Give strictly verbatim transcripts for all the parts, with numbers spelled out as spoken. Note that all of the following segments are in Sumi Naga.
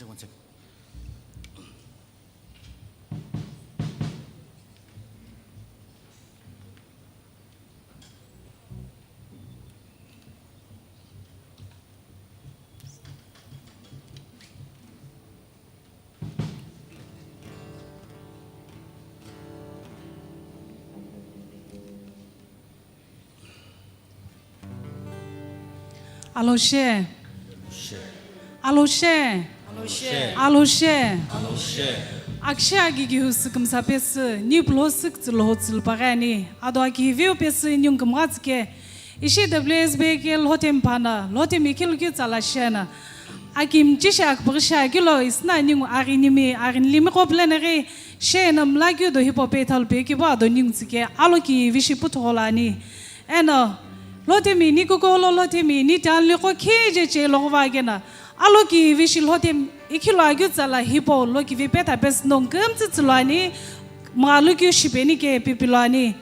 One second. Alo she. Alo she. Alo she. Alo she. Alo she. Akishe aki kihu sükümsa pesü, ni pulo süktsü loho tsülupaghi ani. Ado aki hiviu pesü ningu kümgha tsüke. Ishi W S B K Lhotemi phana, Lhotemi ikhilu keu tsala shena. Aki mchishi akpughi shi akilo, isna ningu aghinimi, aghinilimi qo püleneghi, shena mlakeu do hipau pe thalu pe kibo ado ningu tsüke, alo kivi shi puthugho lo ani. Eno, Lhotemi ni kukulo Lhotemi ni tanli qo khije che logova kena. Alo kivi shi Lhotemi ikhilu akeu tsala hipau lo kivi pe tha pesü no kümtsü tsülo ani, mghalu keu shipeni ke pipilo ani.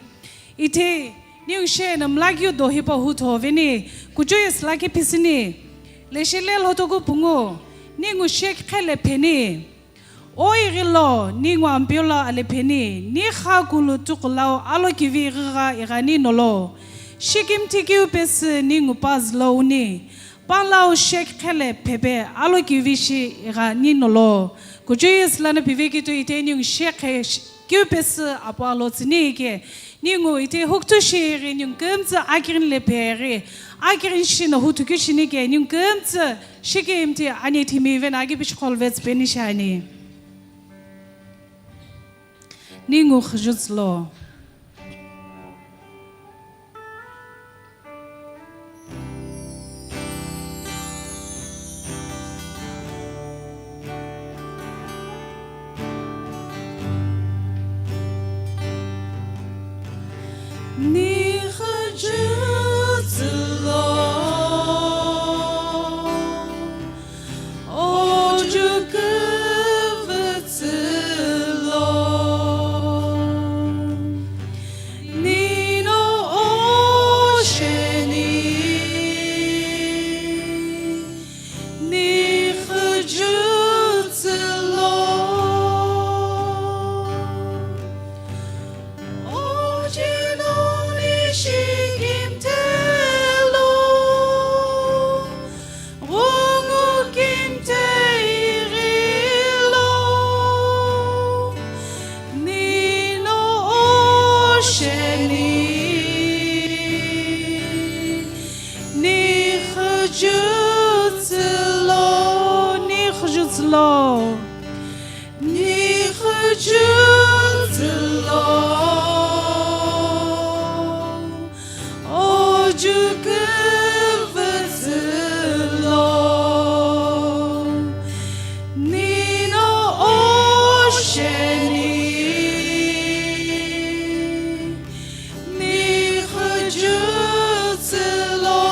Ithe, ningu shena mlakeu do hipau hutho veni, kuchou ye sülakhi phisini. Leshi le Lhotoku pungu, ningu shekhe le pheni. O ighilo, ningu Ampeu lo ale pheni, ni kha kulu tukulau alo kivi ighigha ighani nolo. Shikimthi keu pesü ningu pazlo uni. Palau shekhe le phepe alo kivi shi ighani nolo. Kuchou ye sülana pivekitu ithe ningu shekhe sh-, keu pesü apu alo tsüni ke. Ningu ithe huktu shighi ningu kümtsü akighini le pheghi. Akighini shino huthu keu shini ke ningu kümtsü shikimthi ani thimi vena aki pishi qholu vetsü peni shani. Ningu khüjütsü lo. Ni khüjütsü lo, oju küvütsü lo, ni no osheni. Ni khüjütsü lo, oju no ni shikimthi lo, ghungu kimthi ighilo, ni no osheni. Ni khüjütsü lo, ni khüjütsü lo, ni khüjütsü lo, oju küvütsü lo, ni no osheni. Ni khüjütsü lo,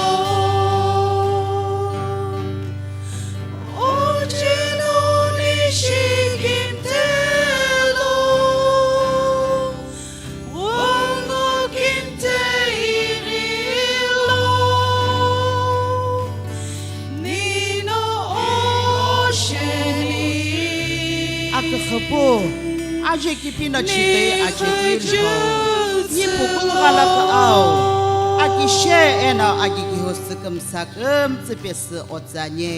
oju no ni shikimthi lo, ghungu kimthi ighilo, ni no osheni. Aküxüpu, aje kipino chitoi aje keu lho. Ni pukulu ghala küau. Aki she eno aki kihu sükümsa kümtsü pesü otsü ani.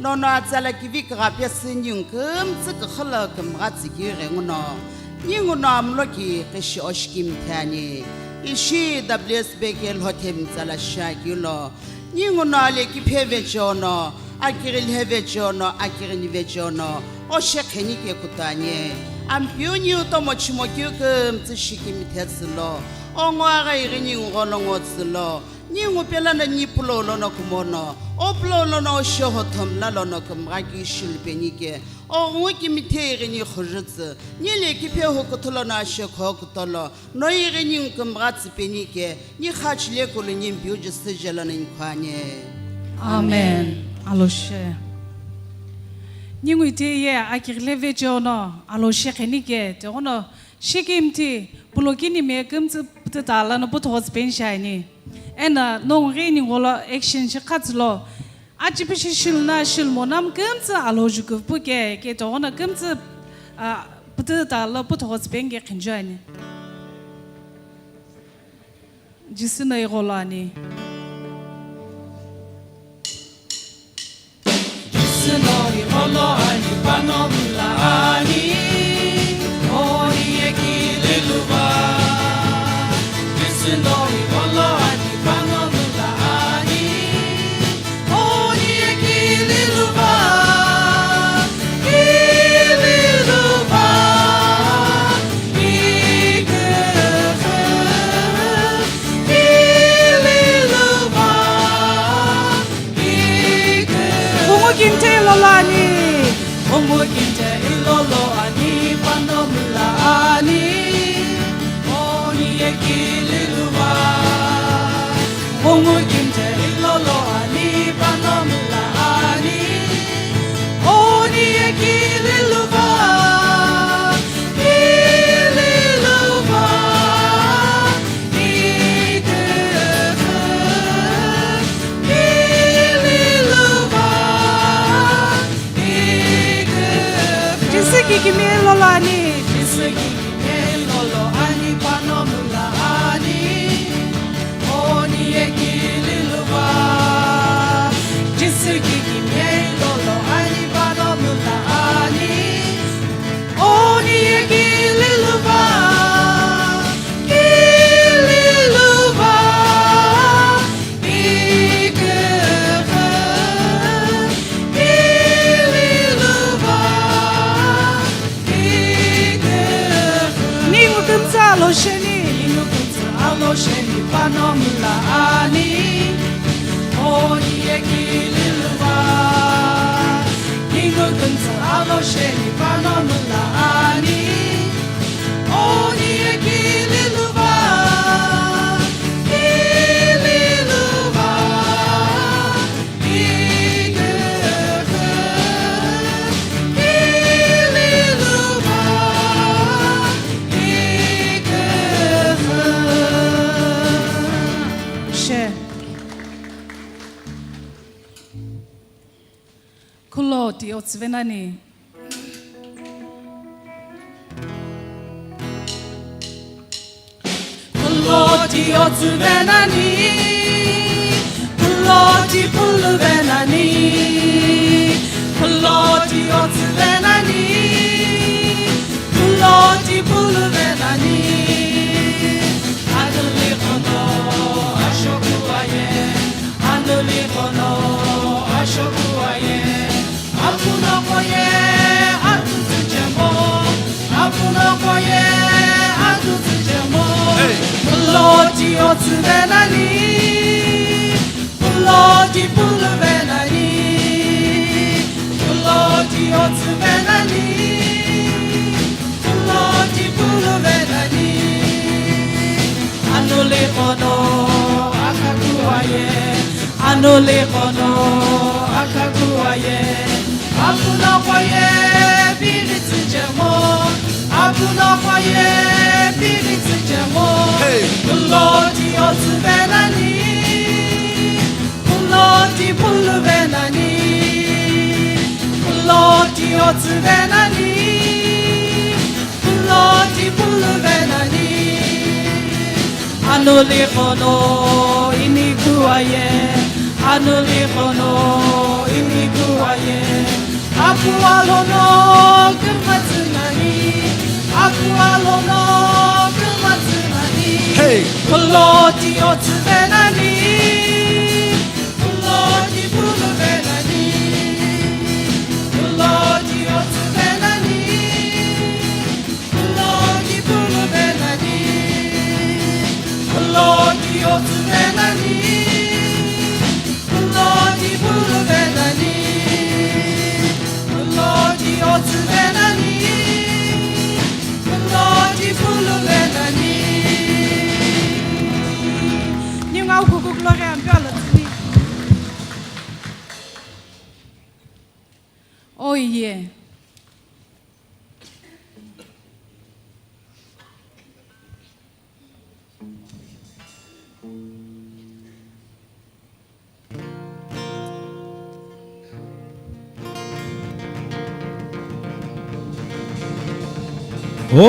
Nono atsala kivi kügha pesü ningu kümtsü küxü lo kümgha tsü keu ghenguno. Ninguno amlo ki kishi oshikimthi ani. Ishi W S B K Lhotemi tsala shi akeu lo. Ninguno ale kiphe vecheono, akighilhe vecheono, akighini vecheono, oshekhenike kutoani. Ampeu niu tomo chimokeu kümtsü shikimthi tsü lo, ongo aghi ighi ningu gholo ngo tsü lo, ningu pelono ni pulo lono kumono, o pulo lono osheho thomla lono kümgha keu shilupenike, o ghungu kimthi ighini khüjütsü, ni le kiphe hu kuthulono ashekho kutolo, no ighini kümgha tsüpenike, ni kha chile kulu ni mpiu Jisü jelo no nikhoani. Amen. Amen. Alo she. Ningu ithe ye akighile vecheono, alo shekhenike, tighono shikimthi, pulo kini me kümtsü pütüta lono puthugho tsüpeni shani. Eno, nongu ghi ningu gholo action shikha tsü lo. Achipishi shiluna shilumona kümtsü alojuku puke, ke toghona kümtsü, a, pütü ta lo puthogho tsüpeni ke khinjuani. Jisü no igholo ani. Jisü no igholo ani, pano mula ani, oni ekililuva. Jisü no igholo ani, pano mula ani, oni ekililuva, kililuva, iküxü, kililuva, iküxü. Pungu kinthe ilolo ani. Pungu kinthe ilolo ani, pano mula ani, oni ekililuva. Pungu kinthe ilolo ani, pano mula ani, oni ekililuva, kililuva, iküxü, kililuva. Jisü kikimiye ilolo ani. Jisü kikimiye ilolo ani, pano mula ani, oni ekililuva. Jisü kikimiye ilolo ani, pano mula ani, oni ekililuva, kililuva, iküxü, kililuva, iküxü. Ningu kümtsü alosheni. Ningu kümtsü alosheni, pano mula ani, oni ekililuva. Ningu kümtsü alosheni, pano mula ani, oni ekililuva, kililuva, iküxü, kililuva, iküxü. She. Khulo ti otsüve nani. Khulo ti otsüve nani. Khulo ti puluve nani. Khulo ti otsüve nani. Khulo ti puluve nani. Anuli kono ashokuaye. Anuli kono ashokuaye. Apuno koye atutsüchemo. Apuno koye atutsüchemo. Hey. Khulo ti otsüve nani. Khulo ti puluve nani. Khulo ti otsüve nani. Khulo ti puluve nani. Anuli kono akakuaye. Anuli kono akakuaye. Apuno koye piritsüchemo. Apuno koye piritsüchemo. Hey. Khulo ti otsüve nani. Khulo ti puluve nani. Khulo ti otsüve nani. Khulo ti puluve nani. Anuli kono inikuaye. Anuli kono inikuaye. Apu alono kümtsü nani. Apu alono kümtsü nani. Hey. Khulo ti otsüve nani. Khulo ti puluve nani. Khulo ti otsüve nani. Khulo ti puluve nani. Khulo ti otsüve nani. Khulo ti puluve nani. Khulo ti otsüve nani. Khulo ti puluve nani. Ningu aghüghü glory ampeu alotsüni. Oye. Oh!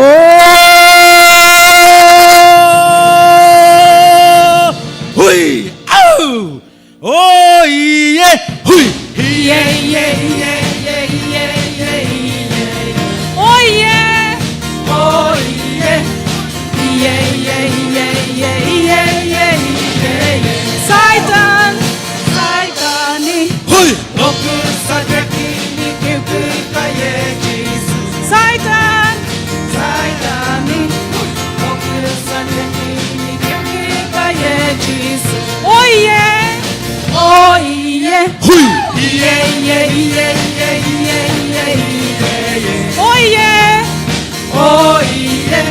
Hui! Au! Oh, yeah! Hui! Yeah, yeah, yeah, yeah, yeah, yeah, yeah, yeah. Oh, yeah! Oh, yeah! Yeah, yeah, yeah, yeah, yeah, yeah, yeah, yeah. Satan! Satan! Hui! Loku sa tekini kiuku kaye Jisu. Satan! Satan! Loku sa tekini kiuku kaye Jisu. Oh, yeah! Oh, yeah! Hui! Yeah, yeah, yeah, yeah, yeah, yeah, yeah, yeah, yeah. Oh, yeah! Oh, yeah!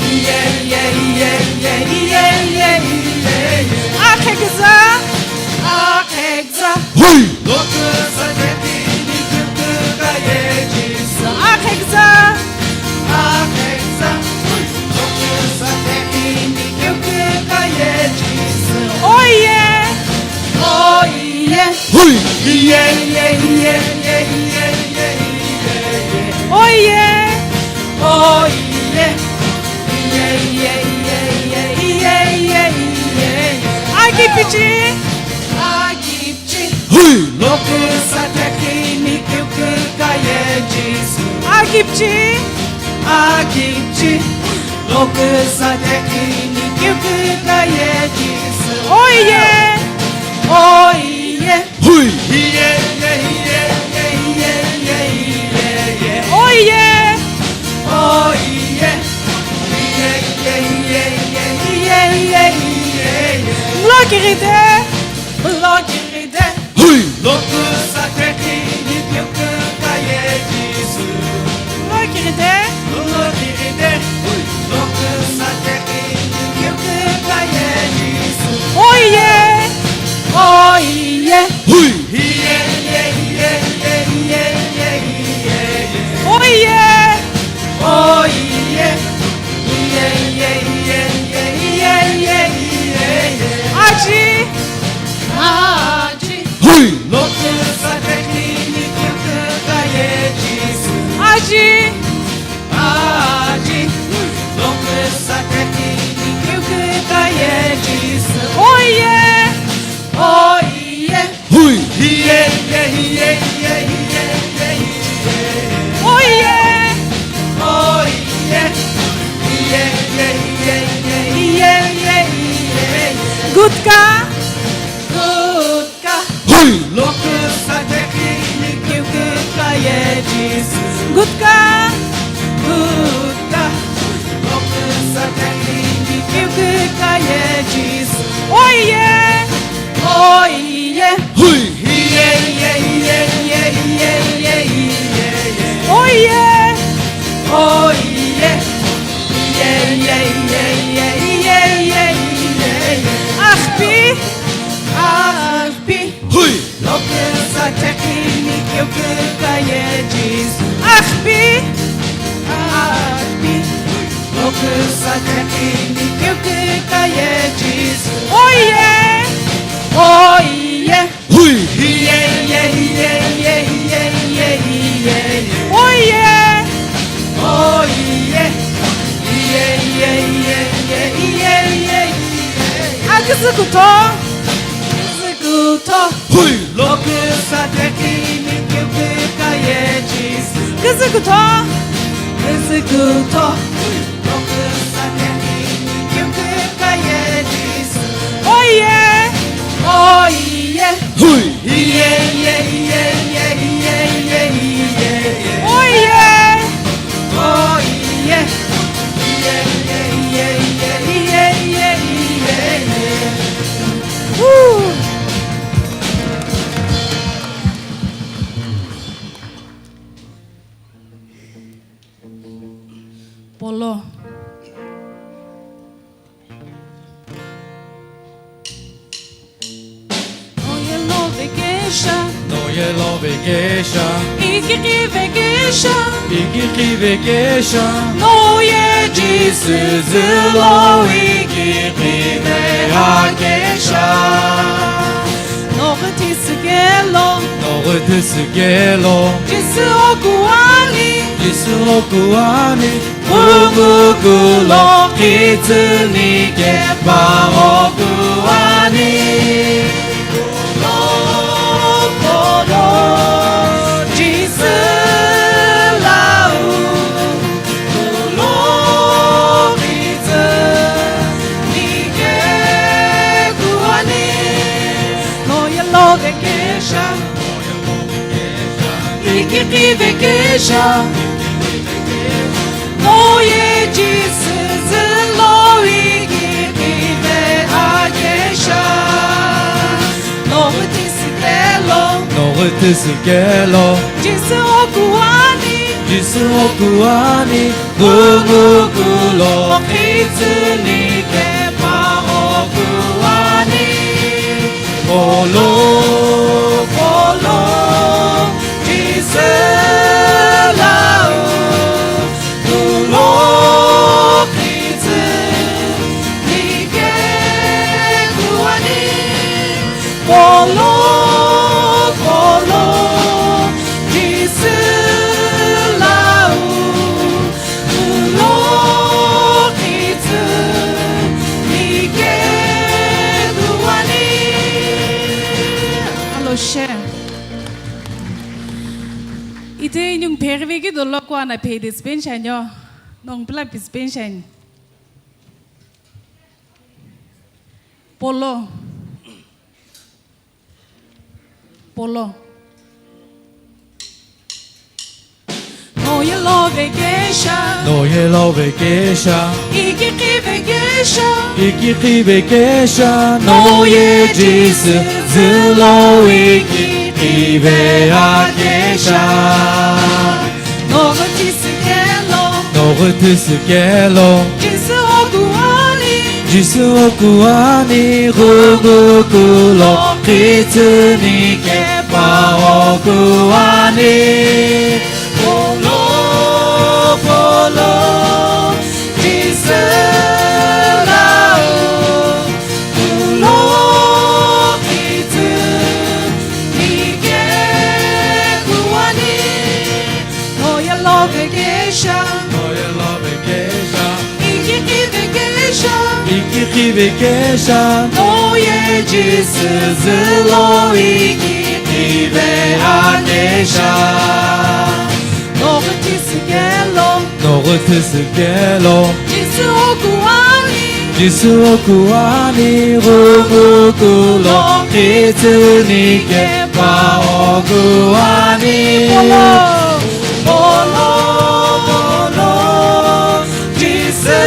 Yeah, yeah, yeah, yeah, yeah, yeah, yeah, yeah. Akheküza! Akheküza! Hui! Loku sa tekini kiuku kaye Jisu. Akheküza! Akheküza! Hui! Loku sa tekini kiuku kaye Jisu. Oh, yeah! Oh, yeah! Hui! Yeah, yeah, yeah, yeah, yeah, yeah, yeah, yeah, yeah. Oh, yeah! Oh, yeah! Yeah, yeah, yeah, yeah, yeah, yeah, yeah, yeah, yeah. Agipichi! Agipichi! Hui! Loku sa tekini kiuku kaye Jisu. Agipichi! Agipichi! Loku sa tekini kiuku kaye Jisu. Oh, yeah! Oh, yeah! Hui! Yeah, yeah, yeah, yeah, yeah, yeah, yeah, yeah, yeah. Oh, yeah! Oh, yeah! Yeah, yeah, yeah, yeah, yeah, yeah, yeah, yeah, yeah. Mlo kirite! Mlo kirite! Hui! Loku sa tekini kiuku kaye Jisu. Mlo kirite! Mlo kirite! Hui! Loku sa tekini kiuku kaye Jisu. Oh, yeah! Oh, yeah! Hui! Yeah, yeah, yeah, yeah, yeah, yeah, yeah, yeah. Oh, yeah! Oh, yeah! Yeah, yeah, yeah, yeah, yeah, yeah, yeah, yeah. Aji! Aji! Hui! Loku sa tekini kiuku kaye Jisu. Aji! Aji! Loku sa tekini kiuku kaye Jisu. Oh, yeah! Oh, yeah! Hui! Hiye, hiye, hiye, hiye, hiye, hiye, hiye. Oh, yeah! Oh, yeah! Hiye, hiye, hiye, hiye, hiye, hiye, hiye. Gutka! Gutka! Hui! Loku sa tekini kiuku kaye Jisu. Gutka! Gutka! Loku sa tekini kiuku kaye Jisu. Oh, yeah! Oh, yeah! Hui! Hiye, hiye, hiye, hiye, hiye, hiye, hiye. Oh, yeah! Oh, yeah! Hiye, hiye, hiye, hiye, hiye, hiye, hiye, hiye. Akhpi! Akhpi! Hui! Loku sa tekini kiuku kaye Jisu. Akhpi! Akhpi! Loku sa tekini kiuku kaye Jisu. Oh, yeah! Oh, yeah! Hui! Hiye, hiye, hiye, hiye, hiye, hiye, hiye. Oh, yeah! Oh, yeah! Hiye, hiye, hiye, hiye, hiye, hiye, hiye. Aküzü kuto! Aküzü kuto! Hui! Loku sa tekini kiuku kaye Jisu. Küzü kuto! Küzü kuto! Loku sa tekini kiuku kaye Jisu. Oh, yeah! Oh, yeah! Hui! Hiye, hiye, hiye, hiye, hiye, hiye, hiye. Oh, yeah! Oh, yeah! Hiye, hiye, hiye, hiye, hiye, hiye, hiye, hiye. Woo! Polo. No yellow vacation. No yellow vacation. Ikiki vacation. Ikiki vacation. No ye Jisu zülo ikiki vacation. Noghi thisükelo. Noghi thisükelo. Jisu okuani. Jisu okuani. Ghungu kulo khitsüni kepa oku ani. Kulo, kulo, Jisü lau. Kulo khitsüni keku ani. No yellow vacation. Ikiqi vacation. No ye Jisü zülo ikiqi ve akesha. No tisükelo. No tisükelo. Jisü oku ani. Jisü oku ani. Ghungu kulo khitsüni kepa oku ani. Polo, polo, Jisü lau, kulo khitsüni keku ani. Polo, polo, Jisü lau, kulo khitsüni keku ani. Alo she. Ite inung pheghi vekeu dolo kuana phei de spen shanyo. Nong pula pi spen shan. Polo. Polo. No yellow vacation. No yellow vacation. Ikiqi vacation. Ikiqi vacation. No ye Jisü zülo ikiqi ve akesha. Noghi tisükelo. Noghi tisükelo. Jisü oku ani. Jisü oku ani, ghungu kulo khitsüni kepa oku ani. Polo, polo, Jisü lau, kulo khitsüni keku ani. No yellow vacation. No yellow vacation. Ikiqi vacation. Ikiqi vacation. No ye Jisü zülo ikiqi ve akesha. Noghi tisükelo. Noghi tisükelo. Jisü oku ani. Jisü oku ani, ghungu kulo khitsüni kepa oku ani. Polo, polo, polo, Jisü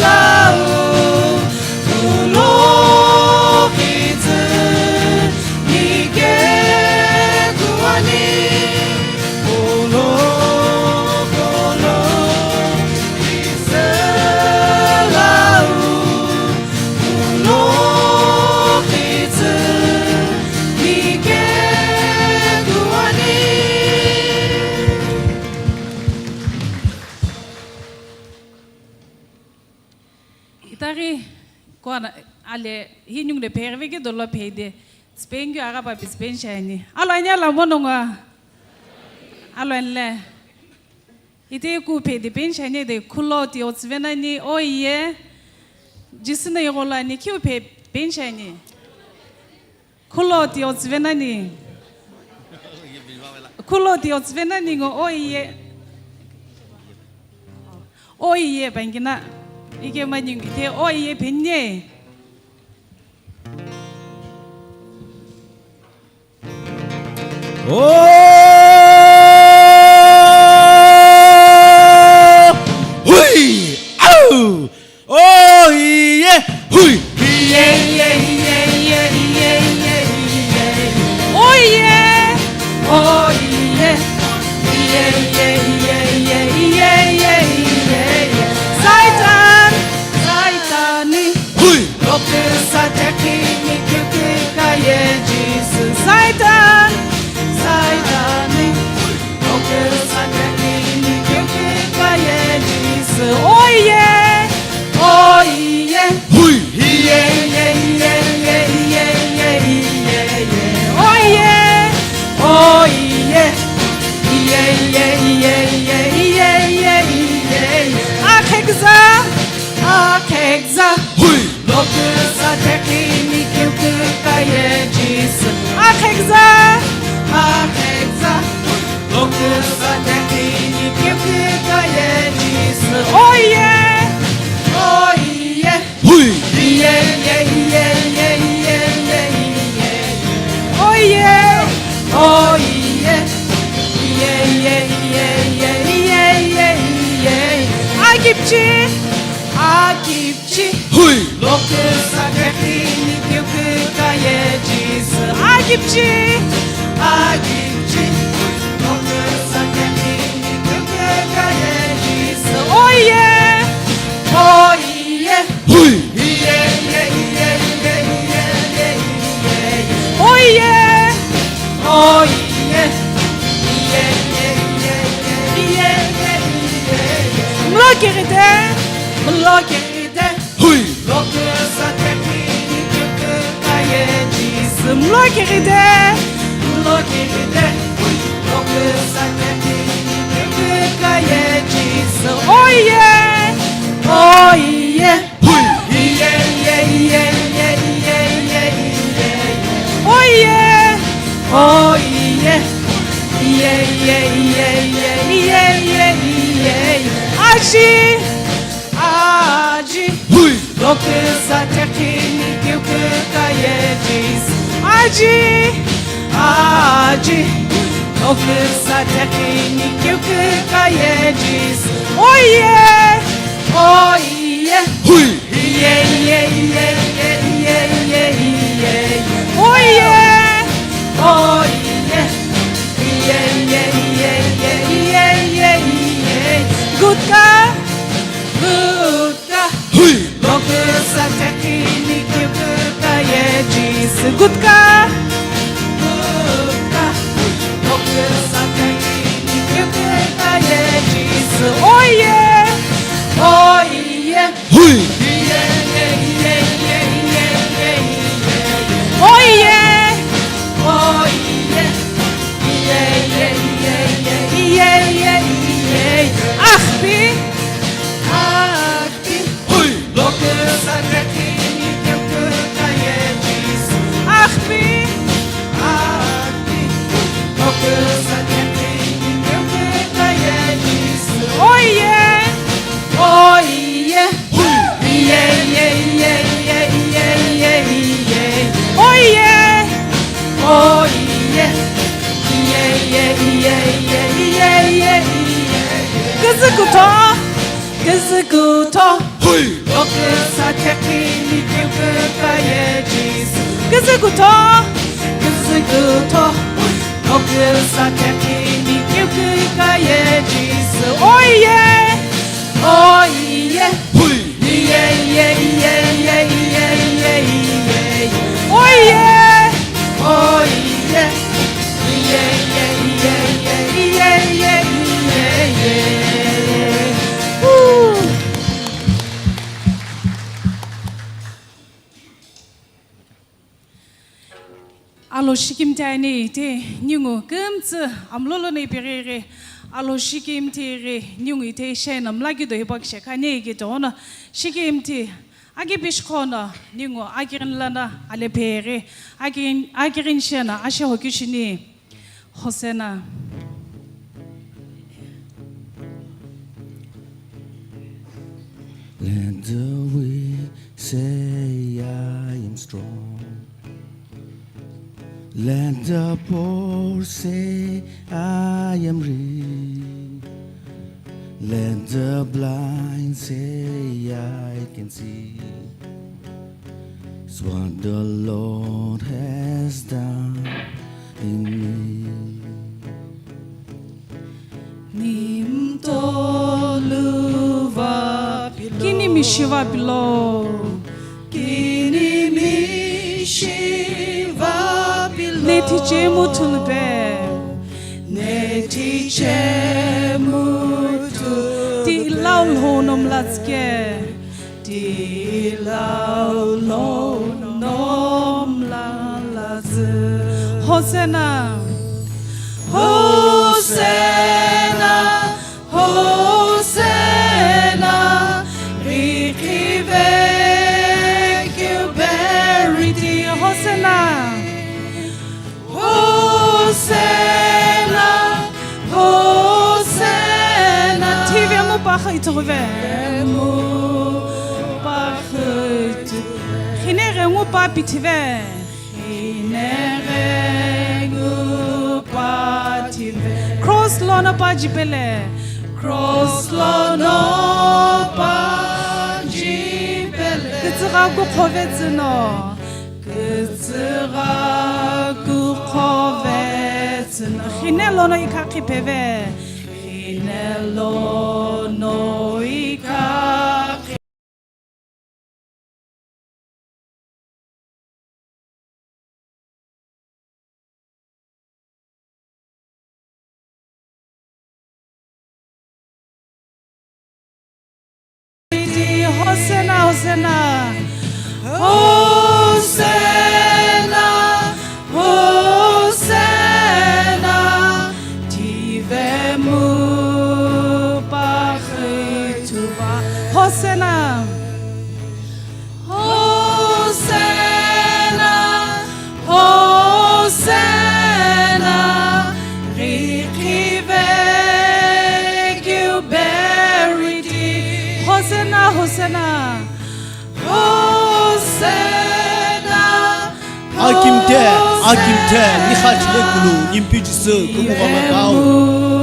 lau, kulo khitsüni keku ani. Polo, polo, Jisü lau, kulo khitsüni keku ani. Itaghi kuana ale hinung le pheghi vekeu dolo phei de. Spen keu agha pa pi spen shani. Alo ani ala monongo. Alo anle. Ite ku phe de pen shani de kulo ti otsüve nani oye. Jisü na ighola ni keu phe pen shani. Kulo ti otsüve nani. Kulo ti otsüve nani ngo oye. Oye pangina. Ike mani ite oye penye. Oh! Hui! Au! Oh, yeah! Hui! Yeah, yeah, yeah, yeah, yeah, yeah, yeah, yeah. Oh, yeah! Oh, yeah! Yeah, yeah, yeah, yeah, yeah, yeah, yeah, yeah, yeah. Satan! Satan! Hui! Loki satekini kyukikaye Jisü. Satan! Satan! Loki satekini kyukikaye Jisü. Oye! Oye! Hui! Iye, iye, iye, iye, iye, iye, iye. Oye! Oye! Iye, iye, iye, iye, iye, iye, iye. Hui! Loküsa theqini keu küka ye Jisü. Akheküza. Akheküza. Loküsa theqini keu küka ye Jisü. Oye. Oye. Hui! Iye, iye, iye. Oye. Oye. Iye, iye, iye. Akipchi. Akipchi. Hui! Loküsa theqini keu küka ye Jisü. Akipchi. Akipchi. Loküsa theqini keu küka ye Jisü. Oye. Oye. Hui! Iye, iye, iye. Oye. Oye. Iye, iye, iye. Mlo kirite. Mlo kirite. Hui! Loküsa theqini keu küka ye Jisü. Mlo kirite. Mlo kirite. Loküsa theqini keu küka ye Jisü. Oye. Oye. Hui! Iye, iye, iye. Oye. Oye. Iye, iye, iye. Aji. Aji. Hui! Loküsa theqini keu küka ye Jisü. Aji. Aji. Loküsa theqini keu küka ye Jisü. Oye. Oye. Hui! Iye, iye, iye. Oye. Oye. Iye, iye, iye. Gutka. Gutka. Hui! Loküsa theqini keu küka ye Jisü. Gutka. Gutka. Loküsa theqini keu küka ye Jisü. Oye. Oye. Hui! Iye, iye, iye. Oye. Oye. Iye, iye, iye. Akhpi. Akhpi. Hui! Loküsa theqini keu küka ye Jisü. Akhpi. Akhpi. Loküsa theqini keu küka ye Jisü. Oye. Oye. Hui! Iye, iye, iye. Oye. Oye. Iye, iye, iye. Küzü kutho. Küzü kutho. Hui! Loküsa theqini keu küka ye Jisü. Küzü kutho. Küzü kutho. Loküsa theqini keu küka ye Jisü. Oye. Oye. Hui! Iye, iye, iye. Oye. Oye. Iye, iye, iye. Woo! Alo shikimthi ani te ningu kümtsü amlolo no ipeghi ghi alo shikimthi ghi ningu ite shena mlaki do hipakishe kani ghi dono shikimthi agi pishkhono ningu agirin lana alepeghi agirin agirin shena ashe hokishini. Hosanna. Let the weak say, "I am strong." Let the poor say, "I am rich." Let the blind say, "I can see." It's what the Lord has done in me. Nimtolu vapilo. Kini mishiva pilo. Kini mishiva pilo. Nethi chemu thulupe. Nethi chemu thu. Ti ilau lho nom latske. Ti ilau lho nom lazü. Hosanna. Hosanna. Hosanna. Rikhive. Axü ithughuve. Xine ghengu pa pithive. Cross lono pa jipele. Cross lono pa jipele. Kütsügha kukhove tsüno. Kütsügha kukhove tsüno. Xine lono ikha qhipheve. Xine lono ikha qhi- Hosanna, Hosanna. Hosanna, Hosanna. Tivemu paxütuva. Hosanna. Hosanna, Hosanna, riqhive keu beriti. Hosanna, Hosanna. Hosanna, Akimthe, akimthe, nixa chile kulu, nimpi Jisü, kumugha makau,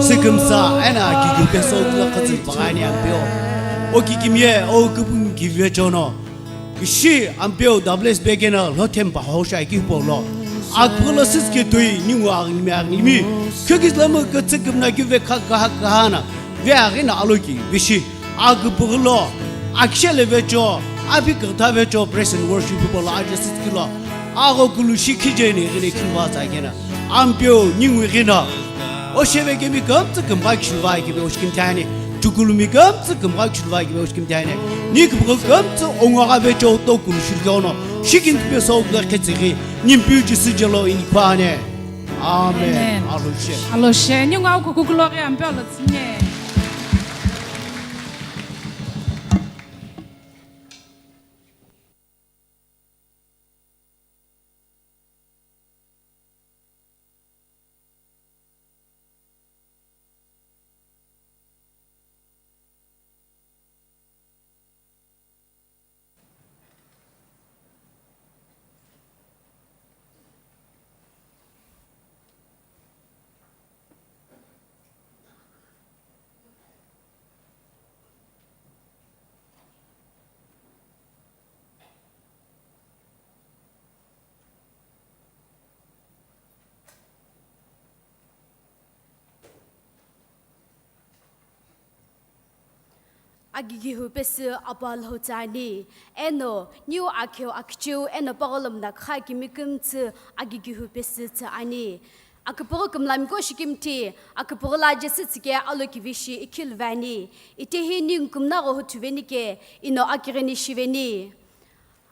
sikimsa, ena akigihu pesu kula khatsin pagani ampeu. O kikimye, o kupung kive chono. Ishi ampeu doubles begena lo thempa hosha ki polo. Akpula siski tui ningu agnimi agnimi. Khikis lamu katsikim na kive kha kaha kahana. Ve agina aloki vishi. Akpuglo. Akshele vecho. Api kata vecho praise and worship polo aje siskilo. Ago kulu shikhi jeni gine kimba zagena. Ampeu ningu gina. O sheve kemi kamtsa kamba kishuvai kebe oshkim tani. Chukulumi kamtsa kamba kishuvai kebe oshkim tani. Ni kibgo kamtsa ongwa gabe chou to kulu shilgono. Shikin kibe so kula ketsiri. Nimpi Jisü jelo inikwane. Amen. Amen. Aloshe. Aloshe. Ningu au kukulo ge ampeu lo tsinye. Agigihu pesü apu Alhou tsü ani, eno niu akheu akichiu eno pagholomna kha kimi kümtsü agigihu pesü tsü ani. Aküpüghü kümlamiko shikimthi, aküpüghü la Jisü tsüke alokivishi ikhiluve ani. Itehi ningu kümnagho hutuveni ke, ino akighini shiveni.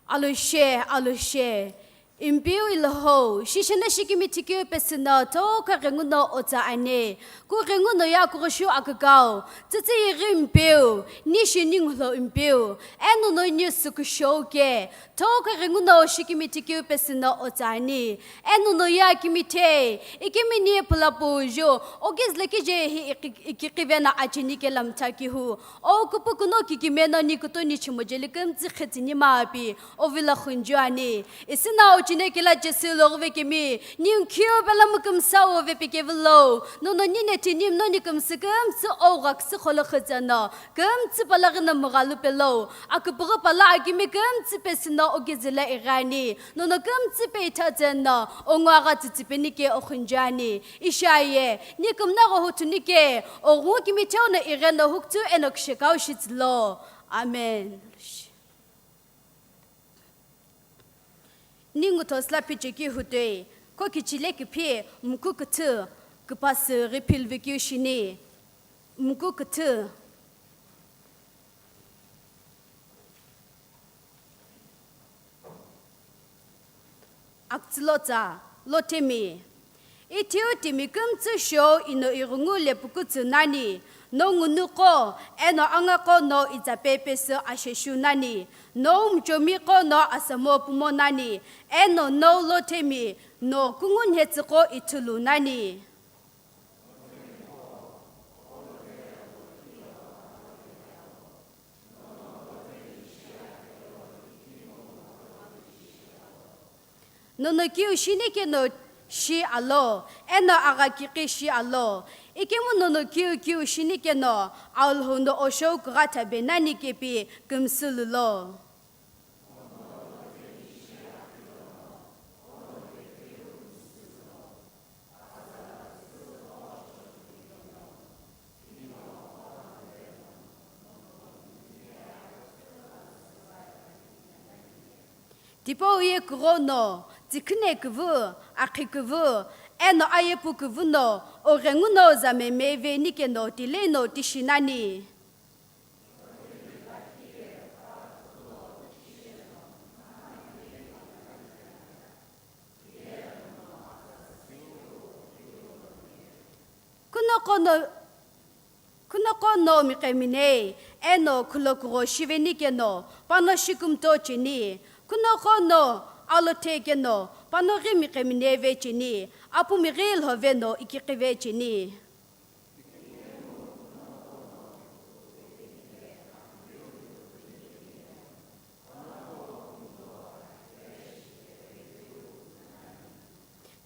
Aloshe, aloshe. Impeu Ilhou, shishino shikimithikeu pesü no thokha ghenguno otsa ani. Ku ghenguno ya kughushu akükau. Tsütsü yighi Impeu, nishi ningulo Impeu. Eno no ni sükushou ke. Thokha ghenguno shikimithikeu pesü no otsa ani. Eno no ya kimithe. Ikimini pulapu ju. Ogizle kije hi iki-, ikiqivena achini ke lamtha kihu. O kupukuno kikimeno ni kutoni chimojeli kümtsü khetsini mapi. Ovila khunju ani. Isina uchine kila Jisü logve kemi, ni khiu bela mükümsa ove pekevilo. Nono nine tinim noni kümsü kümtsü oga ksü kholo khütsano. Kümtsü pala gina mughalu pelo. Aküpüghü pala akimi kümtsü pesü no ogizila igani. Nono kümtsü peitha tseno. Ongu aga tsitsipeni ke okhunju ani. Ishaye, ni kümnagho hutuni ke. Ogu kimitheu no igeno huktu eno kishekau shitsilo. Amen. Ningu thosla phichekeu hutoi, ko kichile kiphi mku küthü küpasü ghi philvikeu shini, mku küthü. Aktsülo tsa, lo themi. Ithiu timi kümtsü shou ino ighungu lepukutsü nani, no ngunuqo, eno angaqo no itsape pesü asheshu nani, no mchomiqo no asamo pumo nani, eno no lo themi, no kungu nhetsüqo ithulu nani. Nono kiu shini keno shi alo, eno agha kiqi shi alo. Ikemu nono kiu kiu shini keno, Alhou no oshou kugha thabe nani kepi kümsü lulo. Tipau ye kugho no, tsikhine kuvu, akhi kuvu, eno ayepu kuvu no, oghengu no zameme veni keno tilei no tishi nani. Kunoqo no, kunoqo no miqeminei, eno khulokugho shiveni keno, pano shikumto cheni. Kunoqo no alothe keno, pano ghi miqeminei ve cheni. Apumi ghi lhove no ikiqi ve cheni.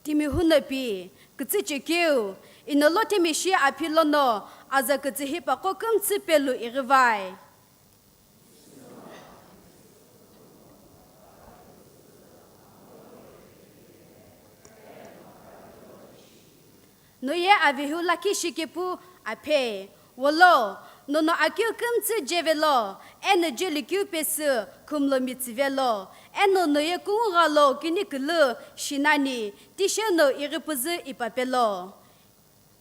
Timi huno pi, kütsü chekeu, ino lothemi shi aphi lono, aza kütsü hipaqo kümtsü pelu ighivai. Noye avehu lakhi shikepu aphe, wolo, nono akeu kümtsü jevelo, eno jeli keu pesü khumlo mitsüvelo, eno noye kungugha lo kinikulu shinani, tisheno ighipuzü ipapelo.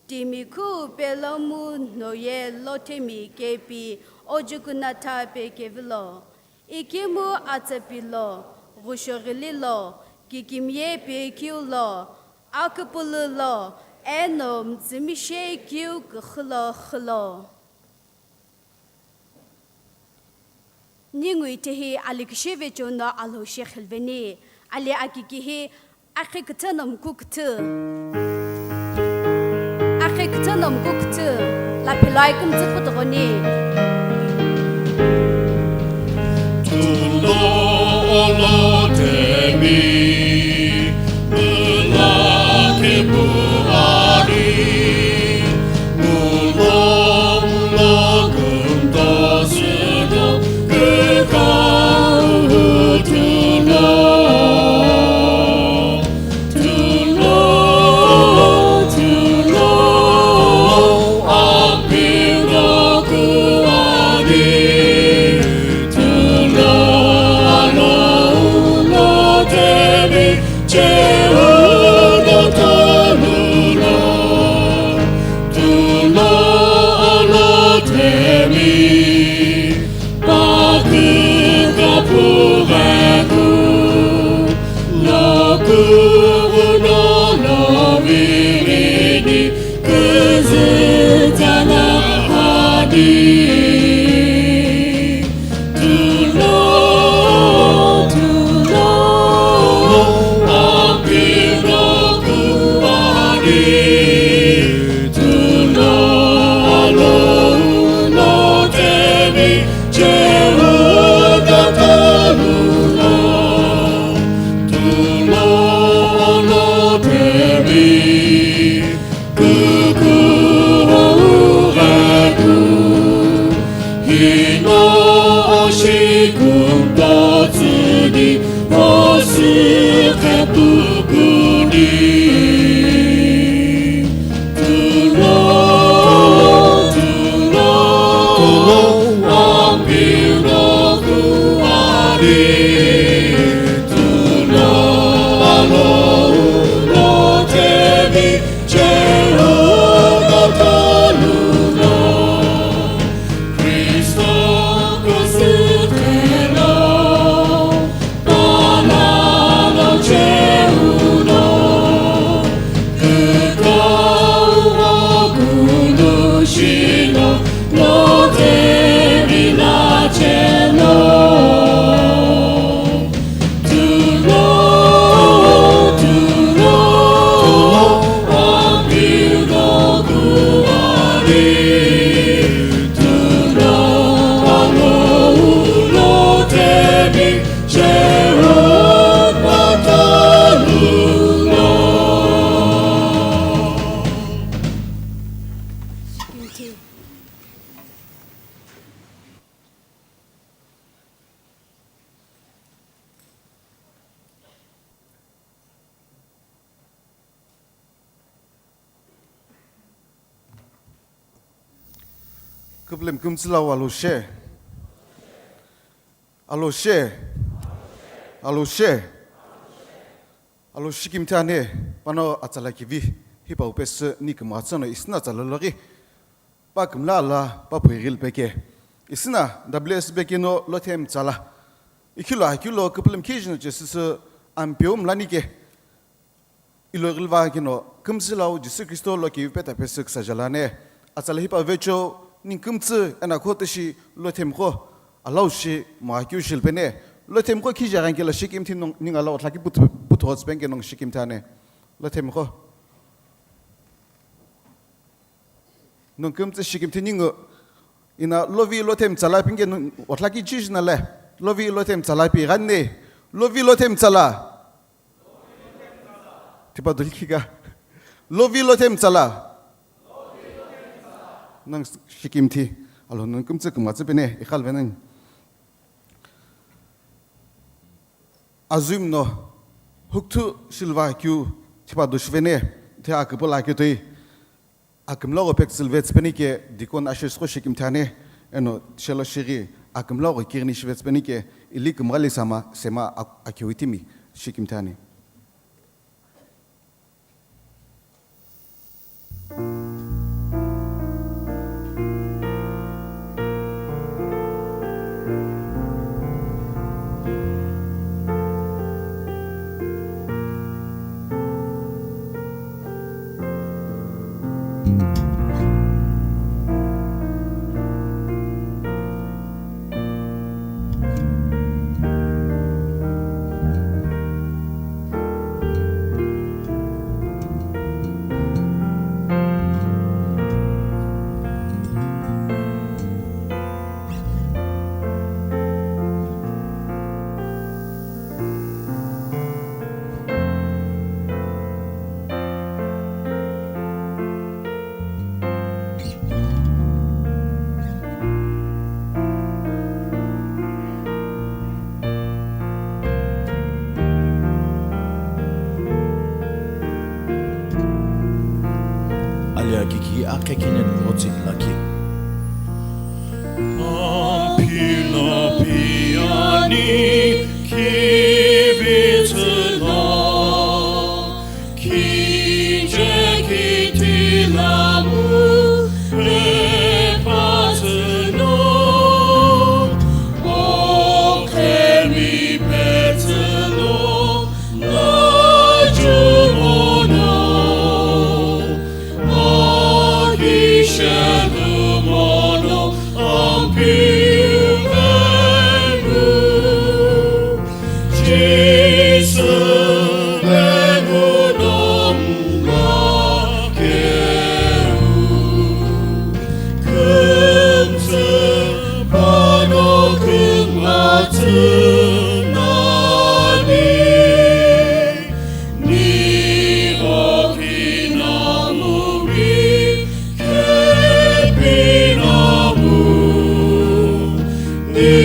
Timi khu pelomu noye lothemi kepi ojukunatha pekevilo. Ikemu atsapilo, ghushoghililo, kikimiye pekiulo, akupululo, eno mtsümishe kiu kuxulo xülo. Ningu itehi ali kishive chono alo shekhelveni, ali akikihi Akhi küthü no mkuküthü. Akhi küthü no mkuküthü. Laphi lo aikümtsü putughoni. Tulo olo temi. Ula kepu ari. Mulo mulo kümta südo. Kükau tulo. Küpülem kümtsü lau alo she. Alo she. Alo she. Alo shikimthi ani, pano atsala kivi, hipau pesü ni kümgha tsü no isina atsala loghi. Pa kümla ala, pa phui ghil peke. Isina W S B keno Lothem tsala. Ikhilo akilo küpülem khijino che süsü ampeu mlani ke. Ilo ghilva keno kümtsü lau Jisü Kristo lo kivi peta pesü küsa jalane. Atsala hipa vecheo, ning kümtsü ena kho tishi Lothem kho, alau shi mo akeu shilpene. Lothem kho khija ghankela shikimthi nong, ning alau thlaki put-, putho tspenke nong shikimthi ani. Lothem kho. Nung kümtsü shikimthi ningu, ina Lovi Lothem tsala pinke nung, othlaki chijina le, Lovi Lothem tsala pi ghanne, Lovi Lothem tsala. Tipa dulki ka. Lovi Lothem tsala. Nung shikimthi, alo nung kümtsü kümtsü pene, ikhal veneng. Azim no, hukthu shilva keu, tipa dushvene, the aküpüla ketoi. Akümla gho pek tsülvetsü penike deacon ushers gho shikimthi ani, eno shelo shighi akümla gho kighini shivetsü penike ili kümghali sama sema ak-, akiwitimi shikimthi ani. Alia kiki akekinen rotsik laki. Ampila piani kivitsila, kije kitila mu pepatsilo, okhemi petsilo, lajumono. Ni okinamu mi kepinamu, ni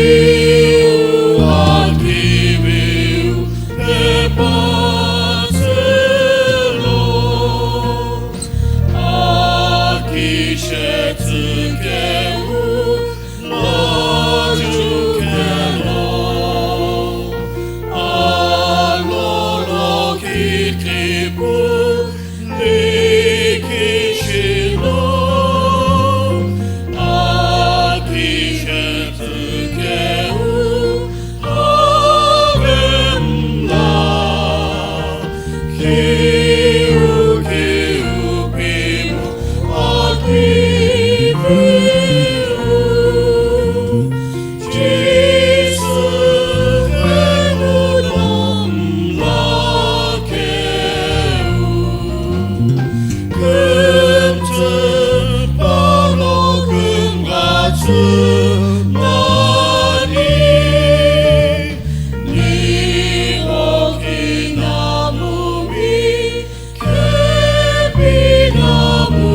akiviu pepatsilo, akishetsükeu. Lajukelo, alolo kikipu, likishilo, akishetukeu, avemla. Kiu, kiu, pimu, akiviu. Jisü, kemu, nom, lakeu. Kümtsü, pano, kümghatsü, mani. Ni okinamu mi kepinamu,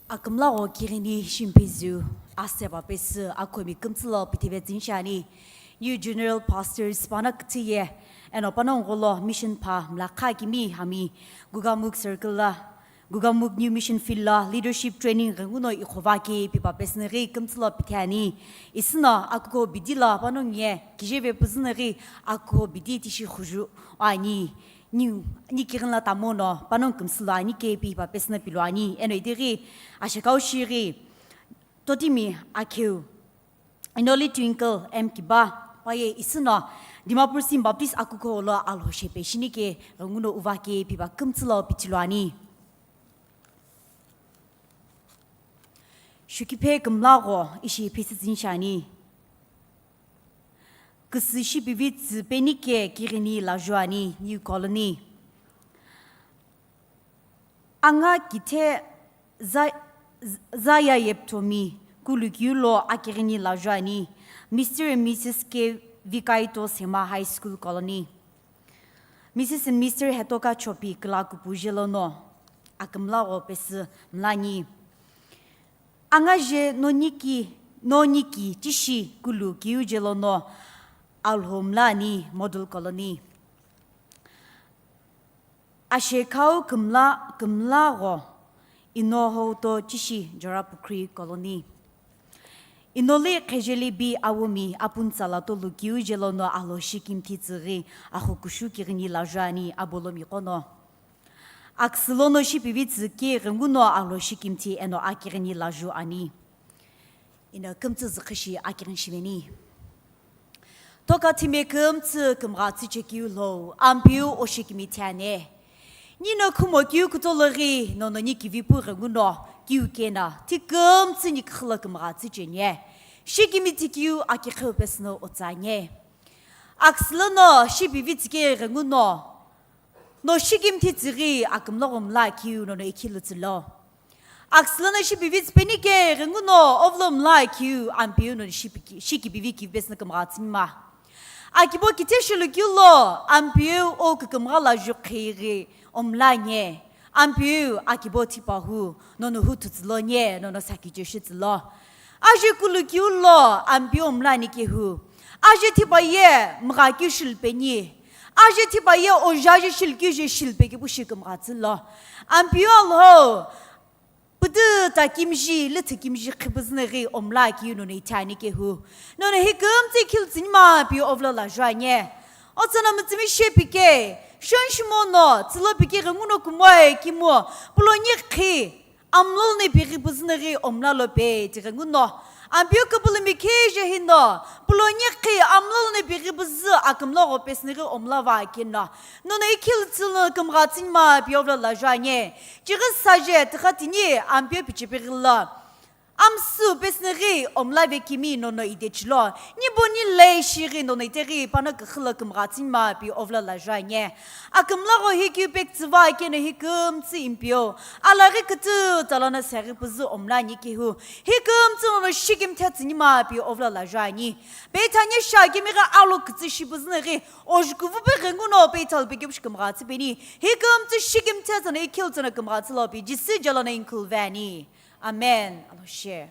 Akümla gho kighini shimphizü aseba pesü akhomi kümtsü lo pithivetsüni shiani. New General Pastors pano küthüye eno panongu lo mission pha mlakha kimi hami Gugamuk Circle la Gugamuk New Mission Field la leadership training ghenguno ikhova ke pipa pesünüghi kümtsü lo pithiani. Isüno akuko bidi lo panongu ye kijeve püzünüghi akuko bidi tishi khuju ani. Ni, ni kighini la tamono panongu kümsü lo ani ke pipa pesünü pilo ani. Eno itighi ashekau shighi totimi akheu Inoli Twinkle M Kiba paye isüno Dimapur Sim Baptist akuko lo alhoshe pe shinike ghenguno uva ke pipa kümtsü lo pitilo ani. Shukiphe kümla gho ishi phesütsüni shiani. Küsü shipivitsü penike kighini laju ani New Colony. Anga kithe za-, zaya yepthomi kulukiu lo akighini laju ani, Mister and Missus K Vikaito Sema High School Colony. Missus and Mister Hetoka Chopi kila kupu jelono akümla gho pesü mlani. Anga je noniki, noniki tishi kulukiu jelono alhomlani Model Colony. Ashekau kümla, kümla gho ino houto tishi Jorapukri Colony. Inoli qhejeli bi awumi apuntsala tolukiu jelono alhoshi kimthi tsüghi axukushu kighini laju ani abolomi qono. Aksülono shipivitsü ke ghenguno alhoshi kimthi eno akighini laju ani. Ino kümtsü zükhüshi akighini shimeni. Toka thime kümtsü kümgha tsüchekeu lo, Ampeu oshikimi thiane. Nino khumo kiu kutologhi, nono ni kivipu ghenguno, kiu kena, thi kümtsü ni khülo kümgha tsüchenie. Shikimi thikeu akikheu pesüno otsanie. Aksülono shipivitsü ke ghenguno, no shikimi thi tsüghi akümlo ghomla kiu nono ikhilu tsülo. Aksülono shipivitsü penike ghenguno ovlo mla kiu Ampeu no shipi-, shikipivi kivibesüno kümgha tsünima. Akibo kithe shilu kiu lo Ampeu o kükümgha la ju khighi omla nye. Ampeu akibo thipa hu, nono hu thutsülo nye, nono sakiche shitsülo. Aje kulu kiu lo Ampeu omla ni kehu. Aje thipa ye mgha kiu shilpeni. Aje thipa ye ojaje shilkiu je shilpe kepu shi kümgha tsülo. Ampeu Alhou, pütü ta kimji, lüthü kimji khipüzünü ghi omla kiu nono ithani kehu. Nono hi kümtsü khiltsünima pi ovlo la juanye. Otsana mütsümi shepike, shonshimono, tsülo pike ghenguno kumoe kimo, pulonye khi, amlol ne pighi püzünü ghi omla lo pe tighenguno. Ampeu küpülümi kheje hino, pulonye khi, amlol ne pighi püzü akümlo gho pesünü ghi omla va kino. Nono ikhiltsülo kümgha tsünima pi ovlo la juanye. Chighi saje tikha tini Ampeu pichipighilo. Amsü pesünü ghi omla ve kimi nono idechilo. Nibo ni lei shighi nono iteri pano kükhülo kümgha tsünima pi ovlo la juanye. Akümlo gho hi kiu pektsüva keno hi kümtsü Ampeu. Alaghi kütü talana saghi püzü omla ni kehu. Hi kümtsü nono shikimthe tsünima pi ovlo la juani. Bethania sha kimighi alo kütsü shipüzünü ghi Ojukuvu pe ghenguno pe ithal pe kepu shi kümgha tsü peni. Hi kümtsü shikimthe tsüno ikhiltsüno kümgha tsülo pi Jisü jalona inkhul vani. Amen. Alhoshe.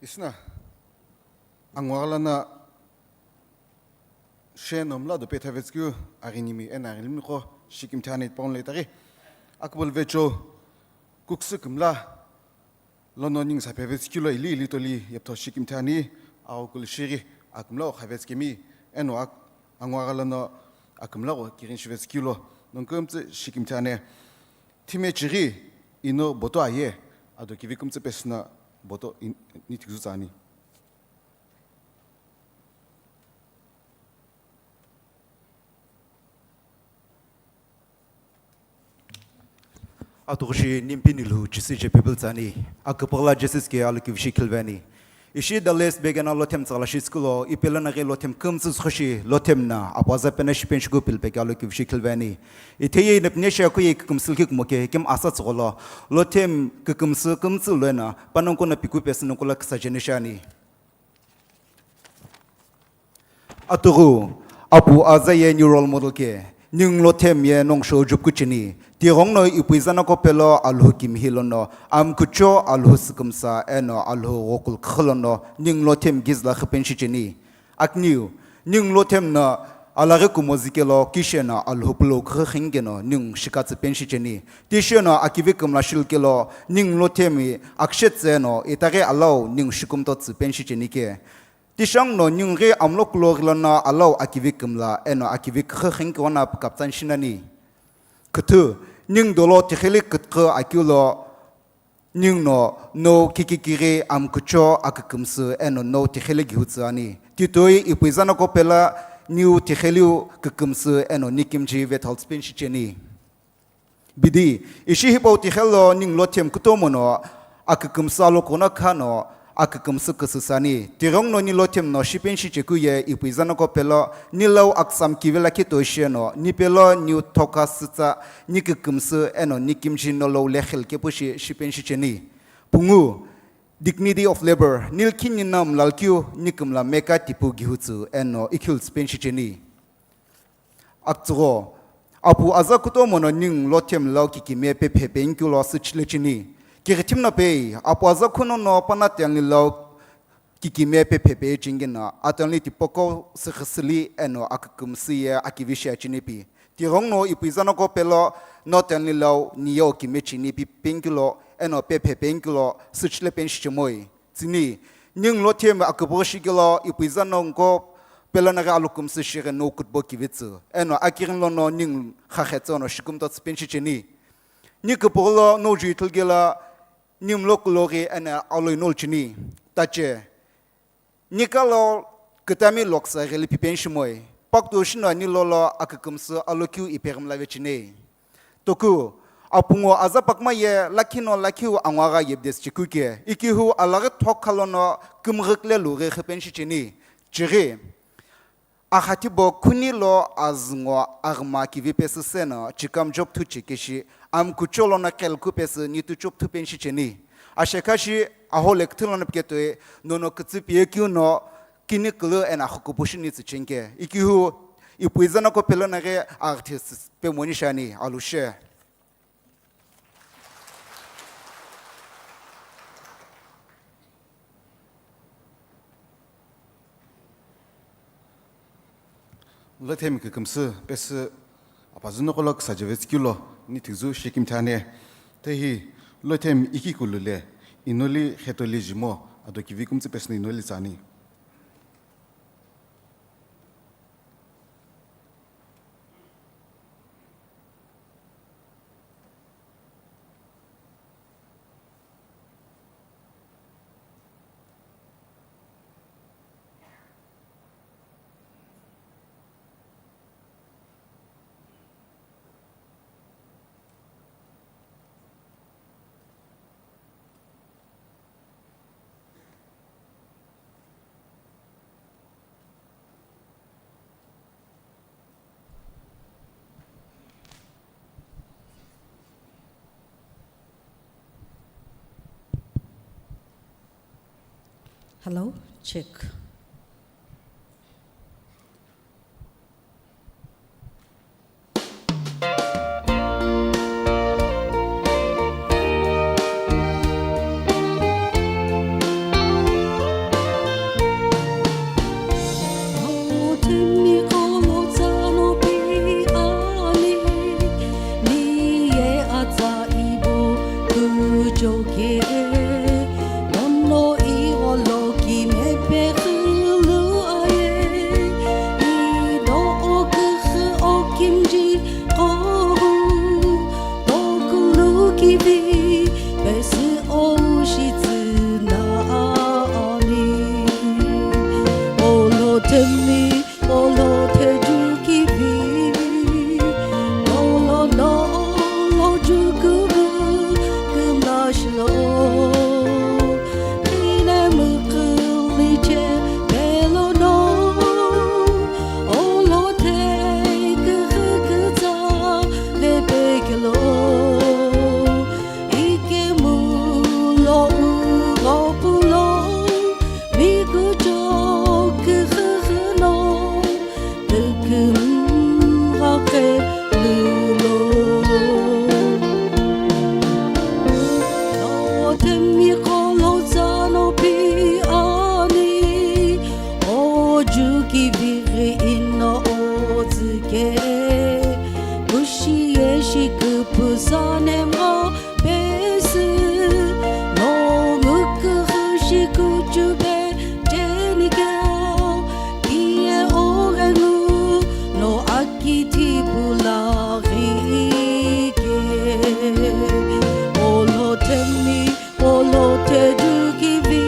Isna, angwaghalana She no mla do petha vetsükeu aghinimi eno aghilimniqo shikimthi ani tipau no le itaghi. Akupulu vecho kuksu kümla lono ningu saphe vetsükeu lo ili ili toli yeptho shikimthi ani, aghokulu shighi akümla qo kha vetsükemi, eno ak-, anguagha lono akümla qo kighini shi vetsükeu lo nongu kümtsü shikimthi ani. Thime chighi ino boto aye, ado kivi kümtsü pesü no boto in-, ni thiküzü tsü ani. Atughushi nimpini lu Jisü je pipil tsü ani, aküpüghüla Jisü ke alokivishi khilveni. Ishi the last begin-a Lothem tsüghüla shi school-o, ipi lono ghi Lothem kümtsü züxushi Lothem no apu aza pena shipeni shiku pil peke alokivishi khilveni. Ithehi nipine shi akuye kükümsü likhi kumo ke, kim asa tsügholo Lothem kükümsü kümtsü lono panongu no piku pesü nongu lo küsa jeni shi ani. Atughu, apu aza ye new role model ke, ningu Lothem ye nongsho jupku cheni. Tighenguno ipuiza nako pelo Alhou kimihi lono, amkucho Alhou sükümsa eno Alhou ghokulu khü lono, ningu Lothem gizla khipeni shi cheni. Akiniu, ningu Lothem no alaghi kumo zikelo kishe no Alhou pulo khü khingeno ningu shikatsü peni shi cheni. Tishe no akivi kümla shilukelo, ningu Lothem i akshe tsü eno itaghi alau ningu shikumto tsü peni shi cheni ke. Tishangu no ningu ghi amlo kulo ghi lono alau akivi kümla eno akivi küxü khingikeu no pükaptsani shi nani. Küthü, ningu dolo tiqheli kütqü akeu lo, ningu no no kikikighi amkucho akükümsü eno no tiqheli gihutsü ani. Titoi ipuiza nako pelo niu tiqheliu kükümsü eno nikimji vethaltsü peni shi cheni. Bidi, ishi hipau tiqhelo ningu Lothem kutomo no akükümsü alokuno khano akükümsü küsüsü ani. Tighenguno ni Lothem no shipeni shi chekeu ye ipuiza nako pelo ni lau aksam kivi lakhi toshi eno ni pelo niu thoka sütsa ni kükümsü eno nikimji no lau lekhil kepu shi shipeni shi cheni. Pungu, dignity of labor, ni likhi ni no mlalkeu ni kümla meka tipu gihutsü eno ikhiutsü peni shi cheni. Aktsügho, apu aza kutomo no ningu Lothem lau kikimiye pephe penikeu lo süchile cheni. Kighithimi no pei, apu aza khuno no pana tenli lau kikimiye pephe pe chengino, atenli tipaqo süxüsüli eno akükümsü ye akivi shi acheni pi. Tighenguno ipuiza nako pelo no tenli lau niye kimiye cheni pi penikeu lo eno pephe penikeu lo süchile peni shi chemoi. Tsüni, ningu Lothem aküpüghü shikelo ipuiza nongu pelo naghi alokümsü shighi no kutbo kivitsü. Eno akighini lono ningu xaxhetsü no shikumto tsü peni shi cheni. Ni küpüghü lo no ju ithulu kelo ni mlo kulo ghi eno aloi nolu cheni. Tache, ni kalo kütami loksa ghili pipeni shimoi. Paktu shino ni lolo akükümsü alokeu ipeghimla vechinei. Toku, apungu aza pakma ye lakhi no lakhiu anguagha yebdes chikuke, ikihu alaghi thokha lono kümghükle lughi khipeni shi cheni. Chighi, axathibo khuni lo azüngo aghima kivi pesü seno chikam job thu chikeshi, amkucho lono khelkhu pesü nitu job thu peni shi cheni. Ashekhashi ahole küthü lono piketoi, nono kütsü piye keu no kini külü eno axukupu shini tsü chenike. Ikihu, ipuiza nako pelo naghi aghi this pemoni shi ani, alushe. Lothem kükümsü pesü apazü noqo lo küsa jeve tsükeu lo ni thiküzü shikimthi ani. Tehi Lothem iki kulu le inoli khetoli jimo ado kivi kümtsü pesü no inoli tsü ani. Hello, check. Kümgha qhelulo. Lothemi qo lotsa no pi ani. Oju kivighi ino otsüke. Kushi eshi küpüsa nemgha pesü. No ngüküghü shi kuchube tenikeo. Kiye oghengu no akitipu laghike. Olo themi, olo thedu kivi.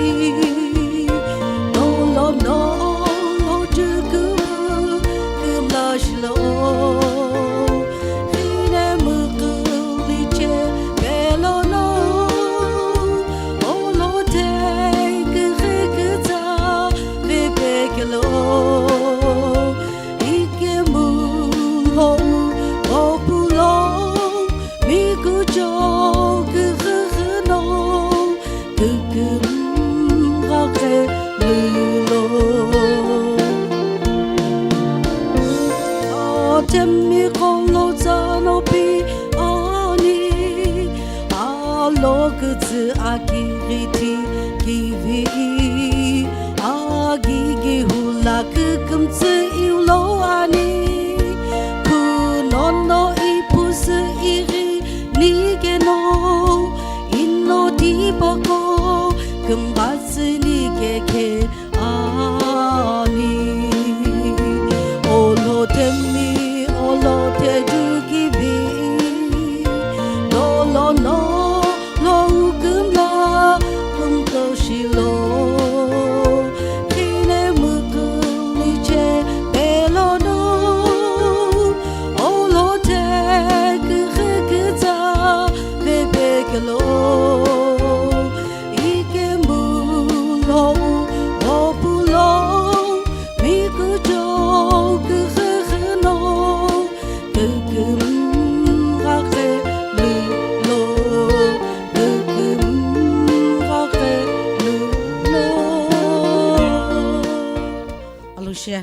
No lo no, lo jukumu, kumlashilo. Khine mukhuliche pelono. Olo thei kükhe kütsa vepekelo. Ikemu lo opulo, mikucho kükhükhüno, kükümgha qhelulo. Atemi qo lotsa no pi ani, alo kütsü akighithi kivi. Agighi hula kükümtsü iulo ani. Kunono ipusü ighi nikeno. Ino dipako kümbatsü nikekhe ani. Olo themi, olo thedu kivi. Lolo no. Lo kümla kümtoshilo, khine müküliche pelono, olo thekükhekütsa vepekelo, ikemu lo opulo, mikucho kükhükhüno, kükümgha qhelulo, kükümgha qhelulo. Alosia.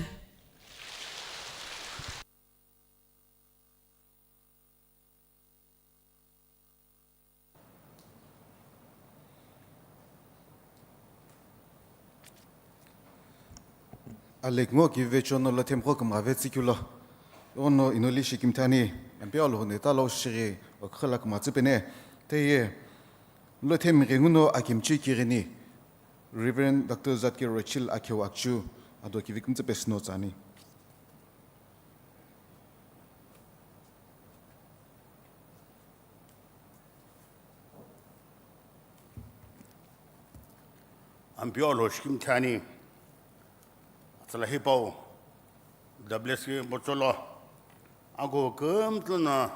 Alek ngo ki vecho no lo themqo kümgha vetsü kilo. Ono inoli shikimthani, Ampeu Alhou neta lo shighi okhala kümatsü pene. Teye, lo themghi nguno akimchi kighini, Reverend Doctor Zatke Rochil Akheu Akchu, ado kivi kümtsü pesü no tsani. Ampeu Alhou shikimthani, atsala hipau, W S K bocholo, ako kümtsü na,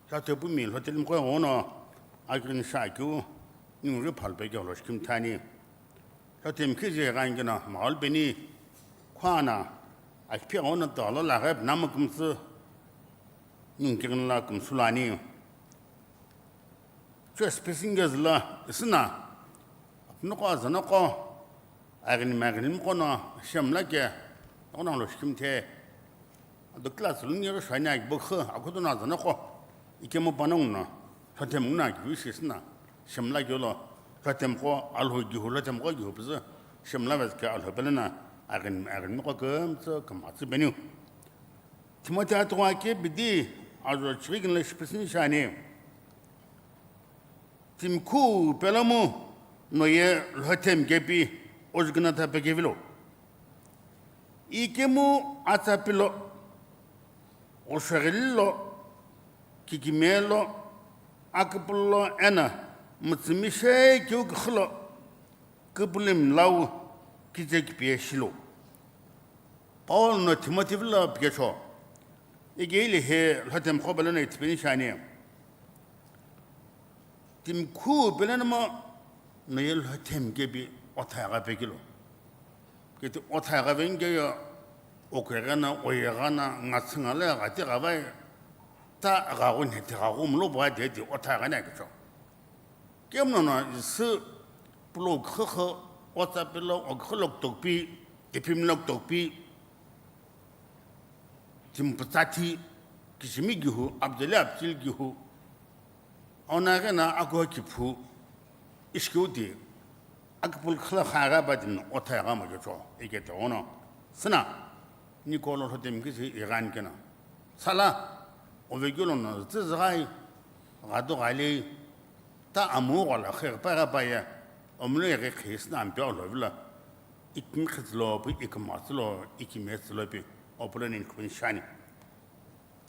shatepumi lhotel mkhoe ngono, akin shakyu, ningri phalpe ke Alhou shikimthani. Shatemi khizi ghankina, maul peni, khwana, akiphi ngono tolo laghep namu kümtsü, ningkigin la kümsü lani. Church passengers la isina, apnoko azanoko, agini magini mkono, shemla ke, ono lo shikimthe. Ado class lungi ro shwani aki bokhu, akuto na azanoko, ikemu panong no, lhotem na aki wishi isina, shemla ke lo, lhotem ko, Alhou gihu, lhotem ko gihu püzü, shemla vet ke Alhou pelena, agini, agini mko kümtsü, kümtsü beniu. Timothy atugha ke bidi ajo chighi kinla shipisini shani. Timi khu pelomu noye lhothem kepi ojuguna tha pekevilo. Ikemu atsa pilo, oshoghili lo, kikime lo, aküpülo ena, mütsümi she keu küxülo. Küpülümi lau kiche kipiye shilu. Paul no Timothy vilo pikecho. Ike ili he lhotem qo belo no itipeni shani. Timi khu belo no mo noye lhotem kepi othai gha pekilo. Kiti othai gha vengeyo okegana, oyegana, ngatsingale gha ti gha vai. Ta gha gu ne ti gha gu mlo bua de ti othai gha ne kicho. Kemnono Jisü pulo khükha, otsa pilo, okhülok tokpi, tipimlok tokpi. timi pütsa thi, kichimi kihu, apüzeli apüzeli kihu, ono ighino akuho kiphu, ishi keu ti, akipulu khüla khaghi pa timi no othai gha mo kecho, ike tighono. Süna, Nikuho lo lhotemi kishi ighi ani keno. Sala, ovekeu lono zütüzüghai, ghatu ghali, ta amu ghola kheghi pa ghi pa ye, omlo ighi khi süna Ampeu lo vilo, ikimi khitsülo pu, ikimtsülo, ikimetsülo pi, opuleni khun shani.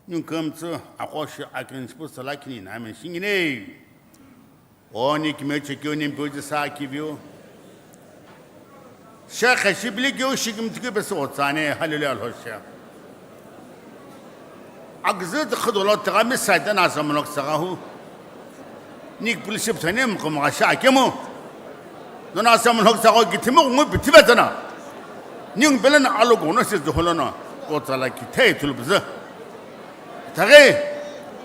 Ningu kümtsü aqo shi akinshi pu sala kini nami shingini. O ni kimiye chekeu ni Ampeu Jisü akiviu. Shekhe shibili keu shikimthi keu pesü otsani, hallelujah, lhoshe. Aküzü tükhüdolo tüghami Satan asamlok tsaghahu. Nik puliship thani mkhumgha shi akemu. Nono asamlok tsagho kithimi ngu pithive tsana. Ningu pele na alogo no shi zuholo no. Otsala kithe ithulu püzü. Thaghi,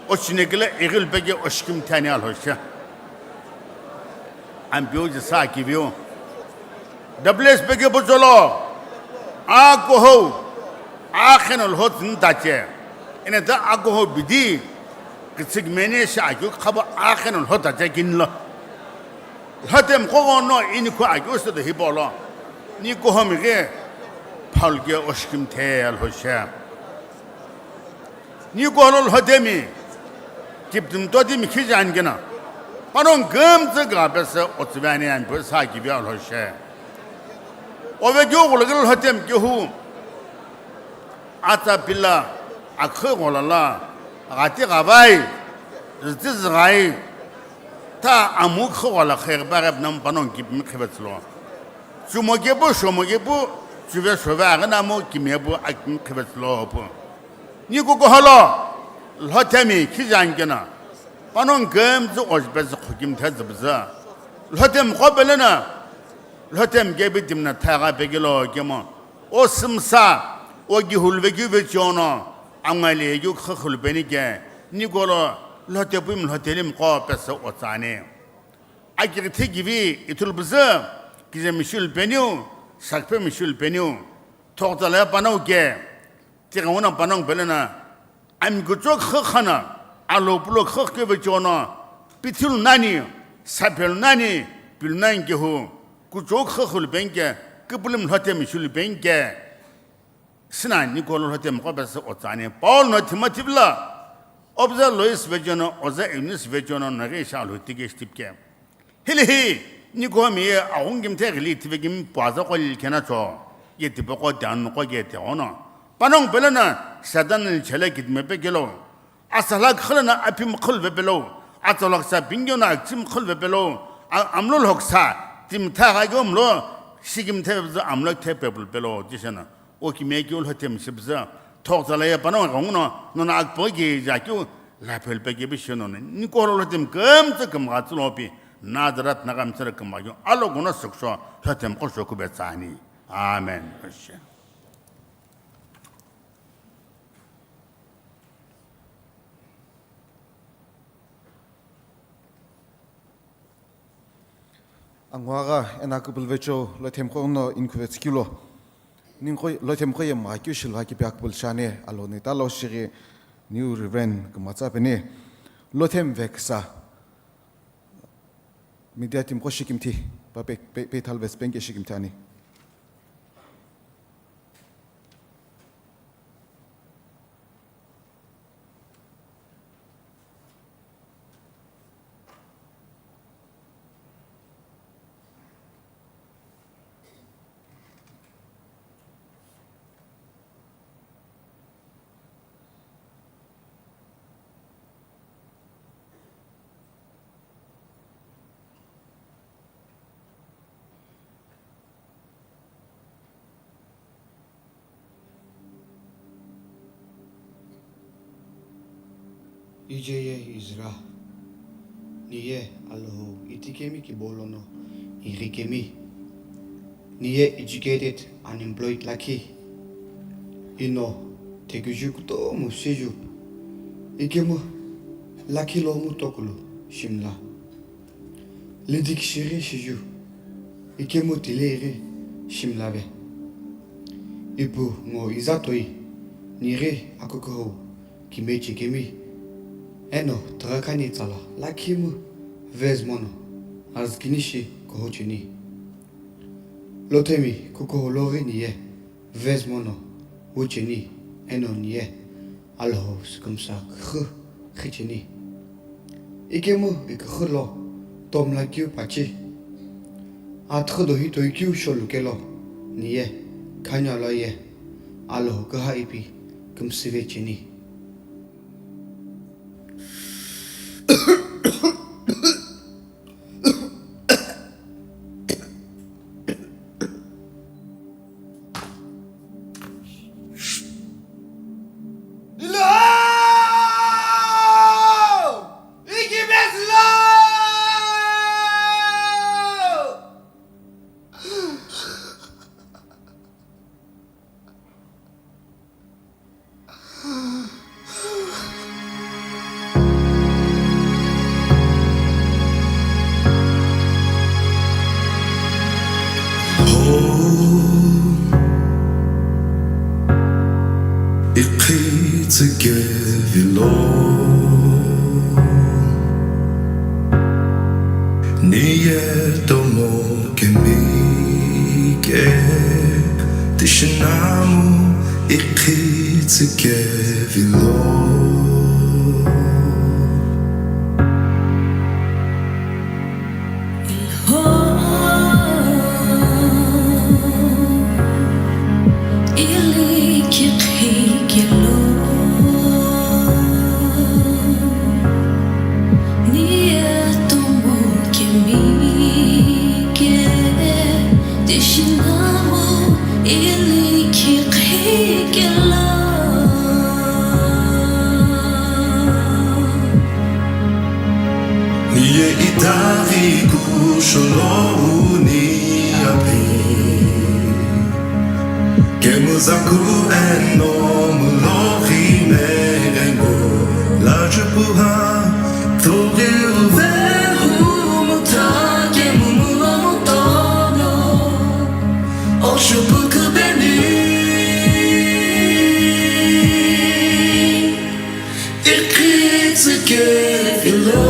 o chinekile ighil peke o shikimthi ani alhoshe. Ampeu Jisü akiviu. Doubles peke pucholo. Akuho. Akheno lhotsü ntache. Ene ta akuho bidi. Kitsik mene shi akeu khabo akheno lhotache kinlo. Lhotemi qoghono inikhu akeu sü do hipolo. Nikuho mi ghi. Phalu ke o shikimthi alhoshe. Nikuho lo lhotemi, kiptimi totimi khijani keno, panongu kümtsü gha pesü otsüve ani Ampeu Jisü akiviu alhoshe. Ovekeu ghulokelo lhotemi kehu, atsa pila, akhü gholala, ghati ghavai, zütüzüghai, ta amu khü ghola kheghi pa ghi pa namu panongu kipimi khivetsülo. Chumo kepu, shomo kepu, chuve shove aghi namu kimiye pu akimi khivetsülo pu. Nikuho lo, lhotemi khijani keno, panongu kümtsü ojupesü khokimthi züpüzü. Lhotemi qo pele na, lhotemi kepi timi na thagha pekelo kemo. O sümsa, o kihuluvekeu vecheono, angaliye keu khükhulu peni ke, nikuho lo, lhote pumi lhote limi qo pesü otsani. Akighi thikivi ithulu püzü, kije mishulu peniu, sakphe mishulu peniu, thoktsala ye panongu ke, tighengu no panongu pele na, ami kuchou khü khana, alo pulo khü keve chono, pithilu nani, saphelu nani, pilu nani kehu, kuchou khü khulu penke, kipulimi lhotemi shulu penke. Süna Nikuho lo lhotemi qo pesü otsani. Paul no Timothy vilo, obza Lois vechono, oza Eunice vechono, naghi sha lhutike shtipke. Hili hi, Nikuho mi ye aghungu kimthe ghili ithivekimi puaza qo lili khenacho, ye tipaqo tianu qo ke tighono. Panongu pele na Satan ni chele kitime pekelo. Asala khüle na aphi mkhul vepelo. Atsoloksa pingyo na achi mkhul vepelo. A-, amlo loksa, timi thagha yo mlo, shikimthe püzü amlo the pepul pelo, jishena. O kimiye keu lhotemi shi püzü. Thoktsala ye panongu ghenguno, nono akpoghi kije akeu, laphelu peke pi shenono. Nikuho lo lhotemi kümtsü kümgha tsülo pi, Nazareth Naga mtsüre kümgha keu, alogo no süksho, lhotemi qo shokhu petsani. Amen. Anguagha eno kipulu vecho lhotemi qo no inikhu vetsükelo. Ningu qo lhotemi qo ye mgha keu shilha kipi akipulu shani alo ni talo shighi New Reverend Kumatsa peni. Lhotemi veksa. Media team qo shikimthi, pa pe, pe, pe thalves penke shikimthi ani. Ije ye Ezra, niye Alhou itikemi kibolono ighikemi, niye educated unemployed lakhi, ino thekiju kutomo siju, ikemu lakhi lo mu tokulu shimla. Lidikishighi shiju, ikemu tileghi shimlave. Ipu ngo iza toi, Nighi akukuhou kime chekemi eno tighakhani tsala lakhimu vez mono azükinishi kuhou cheni. Lothemi kukuhou loghi niye vez mono wucheni eno niye Alhou sükümsa khü khicheni. Ikemu iküxü lo tomla keu pachi. Atüxü dohi toikeu sholu kelo niye khanyo alo ye Alhou küha ipi kümsüve cheni. Iqhitsü kevilo niye tomo kemi ke tishinamu iqhitsü kevilo. Niye itaghi kushou lo uni api. Kemuzaku eno muloghi meghengu. Lajupuha tughi uvehu muta kemu mulo mutono. Oshupukubeni. Iqhitsü kevilo.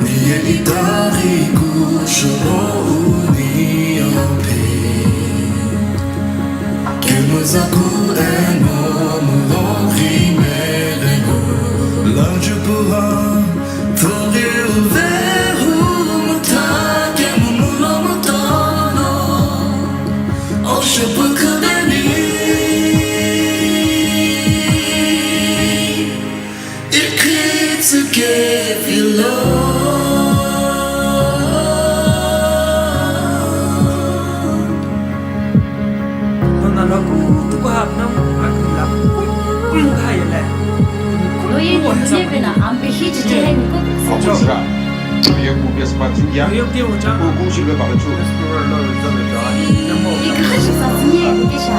Niye itaghi kushou lo uni api. Kemuzaku eno muloghi meghengu. Lajupuha tughi uvehu muta kemu mulo mutono. Oshupukubeni. Iqhitsü kevilo. Nona lo kutuku hapna akula kumu hayele. Lo ye kumu niye pena ampe hi chiche hai niko. Okusira. Lo ye kumu bespatsu ya. Lo ye kumu ocha. Oku shilbe bakchu. Ikhashi satsinye nikesha.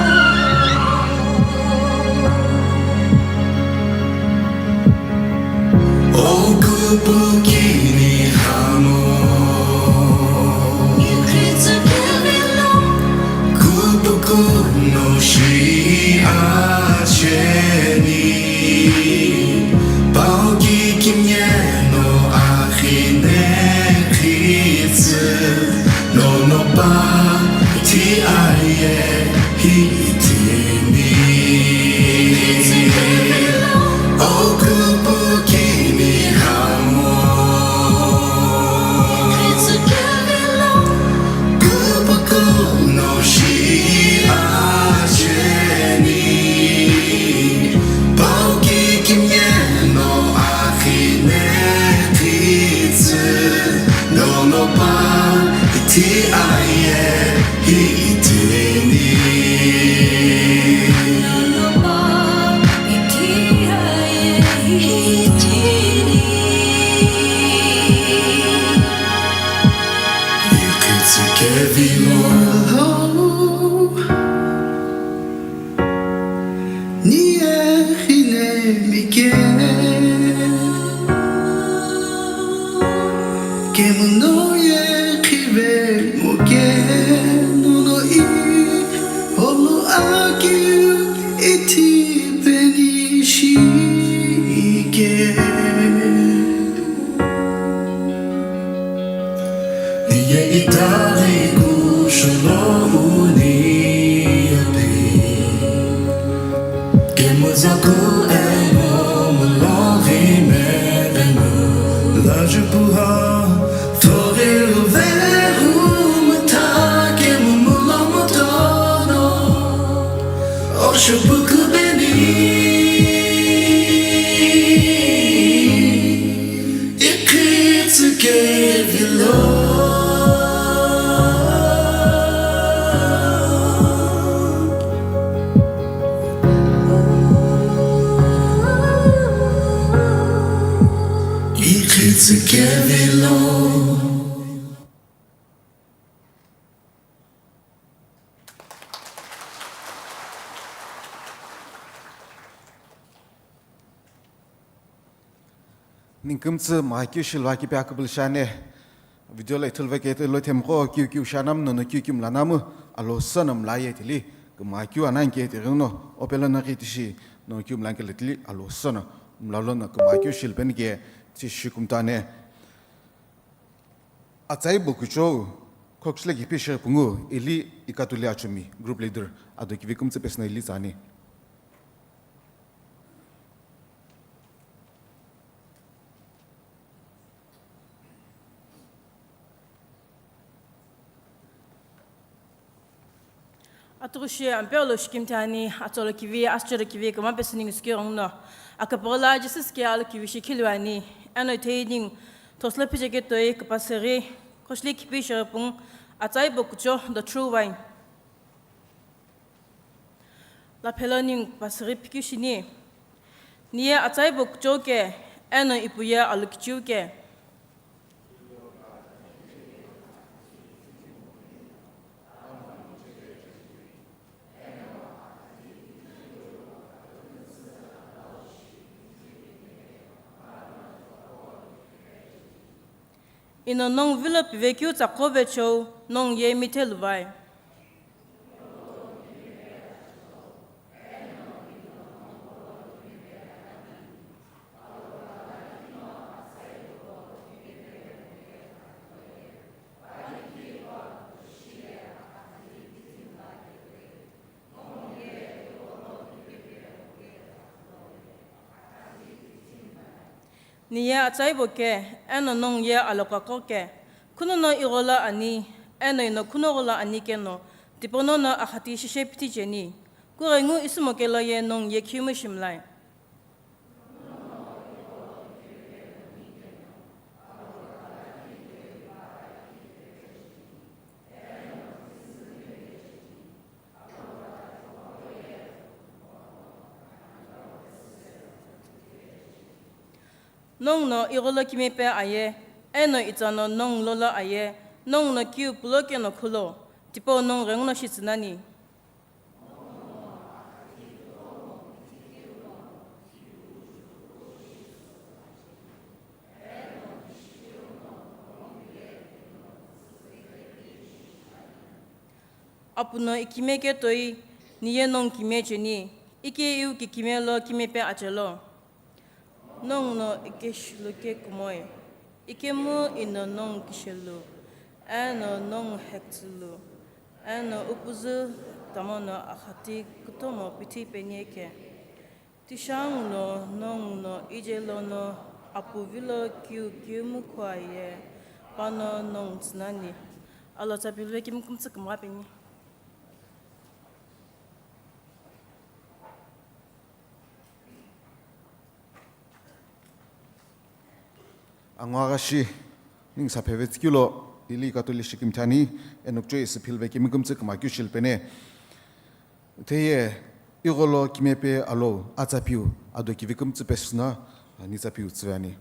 Okupukini hamo. Kupukuno shi acheni. Pauki kimyeno akhine khitsu. Nono pa ti aye hi timi. Okupu kimi hamo. Kupu kuno shi acheni. Akeu ithi peni shike. Niye itaghi kusholo uni yapi. Kemuzaku eno muloghi me eno lajupuha. Tori uvehu mutake mumulo mutono. Oshupuku beni. Ikhitsu kevilo. Ikhitsu kevilo. Ningkümtsü mhakeu shilva kipe akübülü shiani. Video lo ithulve kete lo themqo kiu kiu shanam nono kiu kiu mlanam alo sanam la ye tili. Kümhakeu anan ke tighi no opelo na kiti shi no kiu mlan ke le tili alo sana. Mlalo na kümhakeu shilpeni ke ti shikumtane. Atsai Bokuchou, Khokshile Kipi Shepungu, ili Ikatuli Achumi, group leader, ado kivi kümtsü pesüna ili tsani. Atughushi ampeu lo shikimthi ani, atsolo kivi, asüchelo kivi, kümapesü ningu sikighenguno. Akapoghola Jisü sike alo kivi shi khilwani. Eno ithei ningu, thoslo phije ketoi, küpasüghi, Khokshile Kipi Shepungu, Atsai Bokuchou, the true vine. Laphelo ningu küpasüghi phikeu shini. Niye Atsai Bokuchou ke, eno ipu ye Alokichiu ke. Ino nongu vilo pivekeu tsaqo vechou, nongu ye mithe luvai. Niye Atsai Bo ke, eno nongu ye Aloka qo ke, khunono igho lo ani, eno ino khuno gho lo ani keno, tipau nono axati shishe pithi cheni. Kughengu isümo kelo ye nongu ye khimu shimlai. Nongu no igho lo kimepe aye, eno itsa no nongu lolo aye, nongu no kiu pulo keno khulo, tipau nongu ghenguno shitsü nani. Apu no ikime ketoi, niye nongu kime cheni, ike iu kikime lo kimepe achelo. Nongu no ikeshilu ke kumoi, ikemu ino nongu kishelu, eno nongu hektsülu, eno upuzü tamono axati kutomo pithi penie ke. Tishangu no nongu no ije lono apu vilo kiu kiumu khuaye, pano nongu tsü nani. Alo tsa pilve kimu kümtsü kümgha peni. Angwa ghashi, ningu saphe vetsükeu lo, ili Ikatuli shikimthi ani, eno kuchou isü philve kimu kümtsü kümhakeu shilpeni. Theye, igho lo kimepe alo, Atsapiu, ado kivi kümtsü pesüna, ani Tsapiu tsüve ani.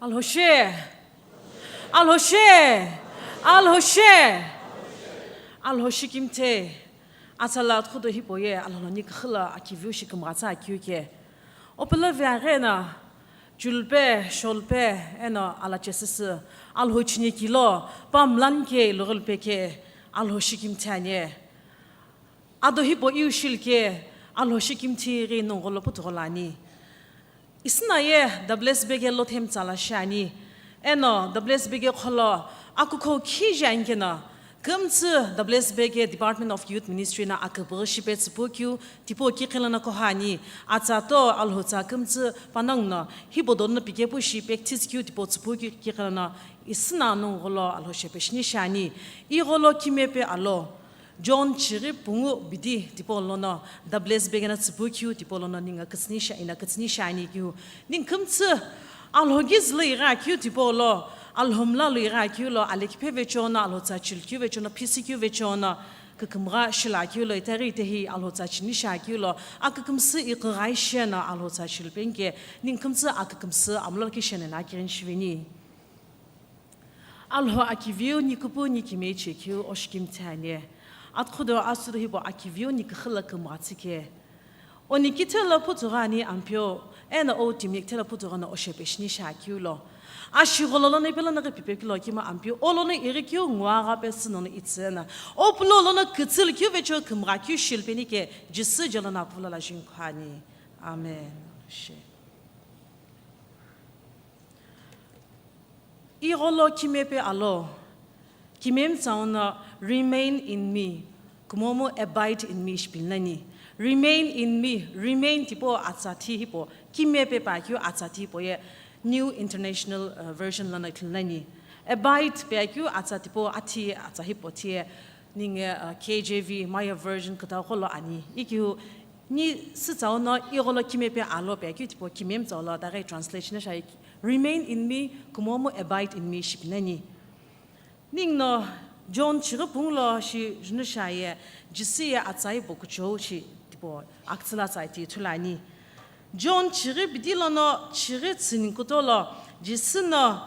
Alhoshe! Alhoshe! Alhoshe! Alhoshi kimthe! Atsala atughudo hipau ye Alhou lo ni küxü lo akiviu shi kümgha tsü akeu ke. Opelo viaghi eno chulupe, sholupe, eno alachesüsü, Alhou chini kilo, pa mlan ke, ilogholupe ke, Alhou shikimthi ani. Ado hipau iu shilike, Alhou shikimthi ghi nongu lo putugholo ani. Isüna ye W S B ke Lothian tsala shiani. Eno W S B ke kholo akukhou khiji ani keno, kümtsü W S B ke Department of Youth Ministry no akübüghi shipe tsüpu keu tipau kikhi lono kuhani. Atsa to Alhou tsa kümtsü panongu no hipau dono pikepu shi practice keu tipau tsüpu keu kikhi lono isüna nongu lo Alhou shepe shini shiani. Igho lo kimepe alo. John chighi pungu bidi tipau lono, W S B ke no tsüpu keu tipau lono ningu kütsüni sha-, ina kütsüni shiani keu. Ningu kümtsü, Alhou ghi zülo ighi akeu tipau lo, Alhou mla lo ighi akeu lo, alekiphe vecheono, Alhou tsa chilu keu vecheono, phisi keu vecheono, kükümgha shila keu lo, itaghi itehi Alhou tsa chini sha keu lo, akükümsü ighi ghai sheno Alhou tsa chilu penike, ningu kümtsü akükümsü amlo ki sheno na kirin shiveni. Alhou akiviu ni küpü ni kimiye chekeu oshikimthi ani. Atughudo asudo hipau akiviu ni küxü lo kümgha tsü ke. Oni kithelo putughani Ampeu, eno o timi kithelo putughano oshepe shini shakeu lo. Ashi gholo lono ipe lono ghi pipe kilo kima Ampeu, o lono ighi keu nguagha pesü nono itsüna. O pulo lono kütsülü keu vecheo kümgha keu shilpeni ke Jisü je lono apulo la jingkhuani. Amen. Shi. Igho lo kimepe alo, kimemtsau no remain in me, kumomu abide in me shipilnani. Remain in me, remain tipau atsa thi hipau, kimepe pa keu atsa thi hipau ye New International, uh, Version lono ithulnani. Abide pe keu atsa tipau athi atsa hipau thi ye ningu, uh, K J V, Maya Version kütau gholo ani. Ikeu ni sütsau no igho lo kimepe alo pe keu tipau kimemtsau lo daghi translation na shai. Remain in me, kumomu abide in me shipinani. Ningu no John chighi pungu lo shi junu shaye, Jisü ye atsa hipau kuchou shi tipau aktsüla tsa iti ithulani. John chighi bidi lono chighi tsüni kuto lo, Jisü no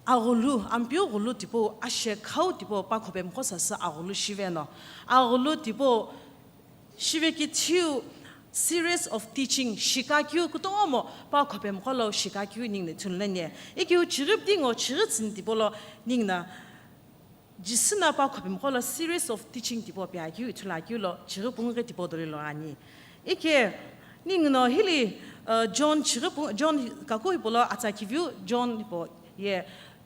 aghulu, Ampeu ghulu tipau, ashekhau tipau, pa khopemqo sasü aghulu shiveno. Aghulu tipau, shive kithiu series of teaching shikakeu kutomo pa khopemqo lo shikakeu ningu no ithulnani. Ikeu chirip dingo chiritsüni tipau lo ningu no Jisü no pa khopemqo lo series of teaching tipau piakeu ithulakeu lo chirip ngughi tipau doli lo ani. Ike ningu no hili, uh, John chirip, John kaku hipau lo atsa kiviu John hipau ye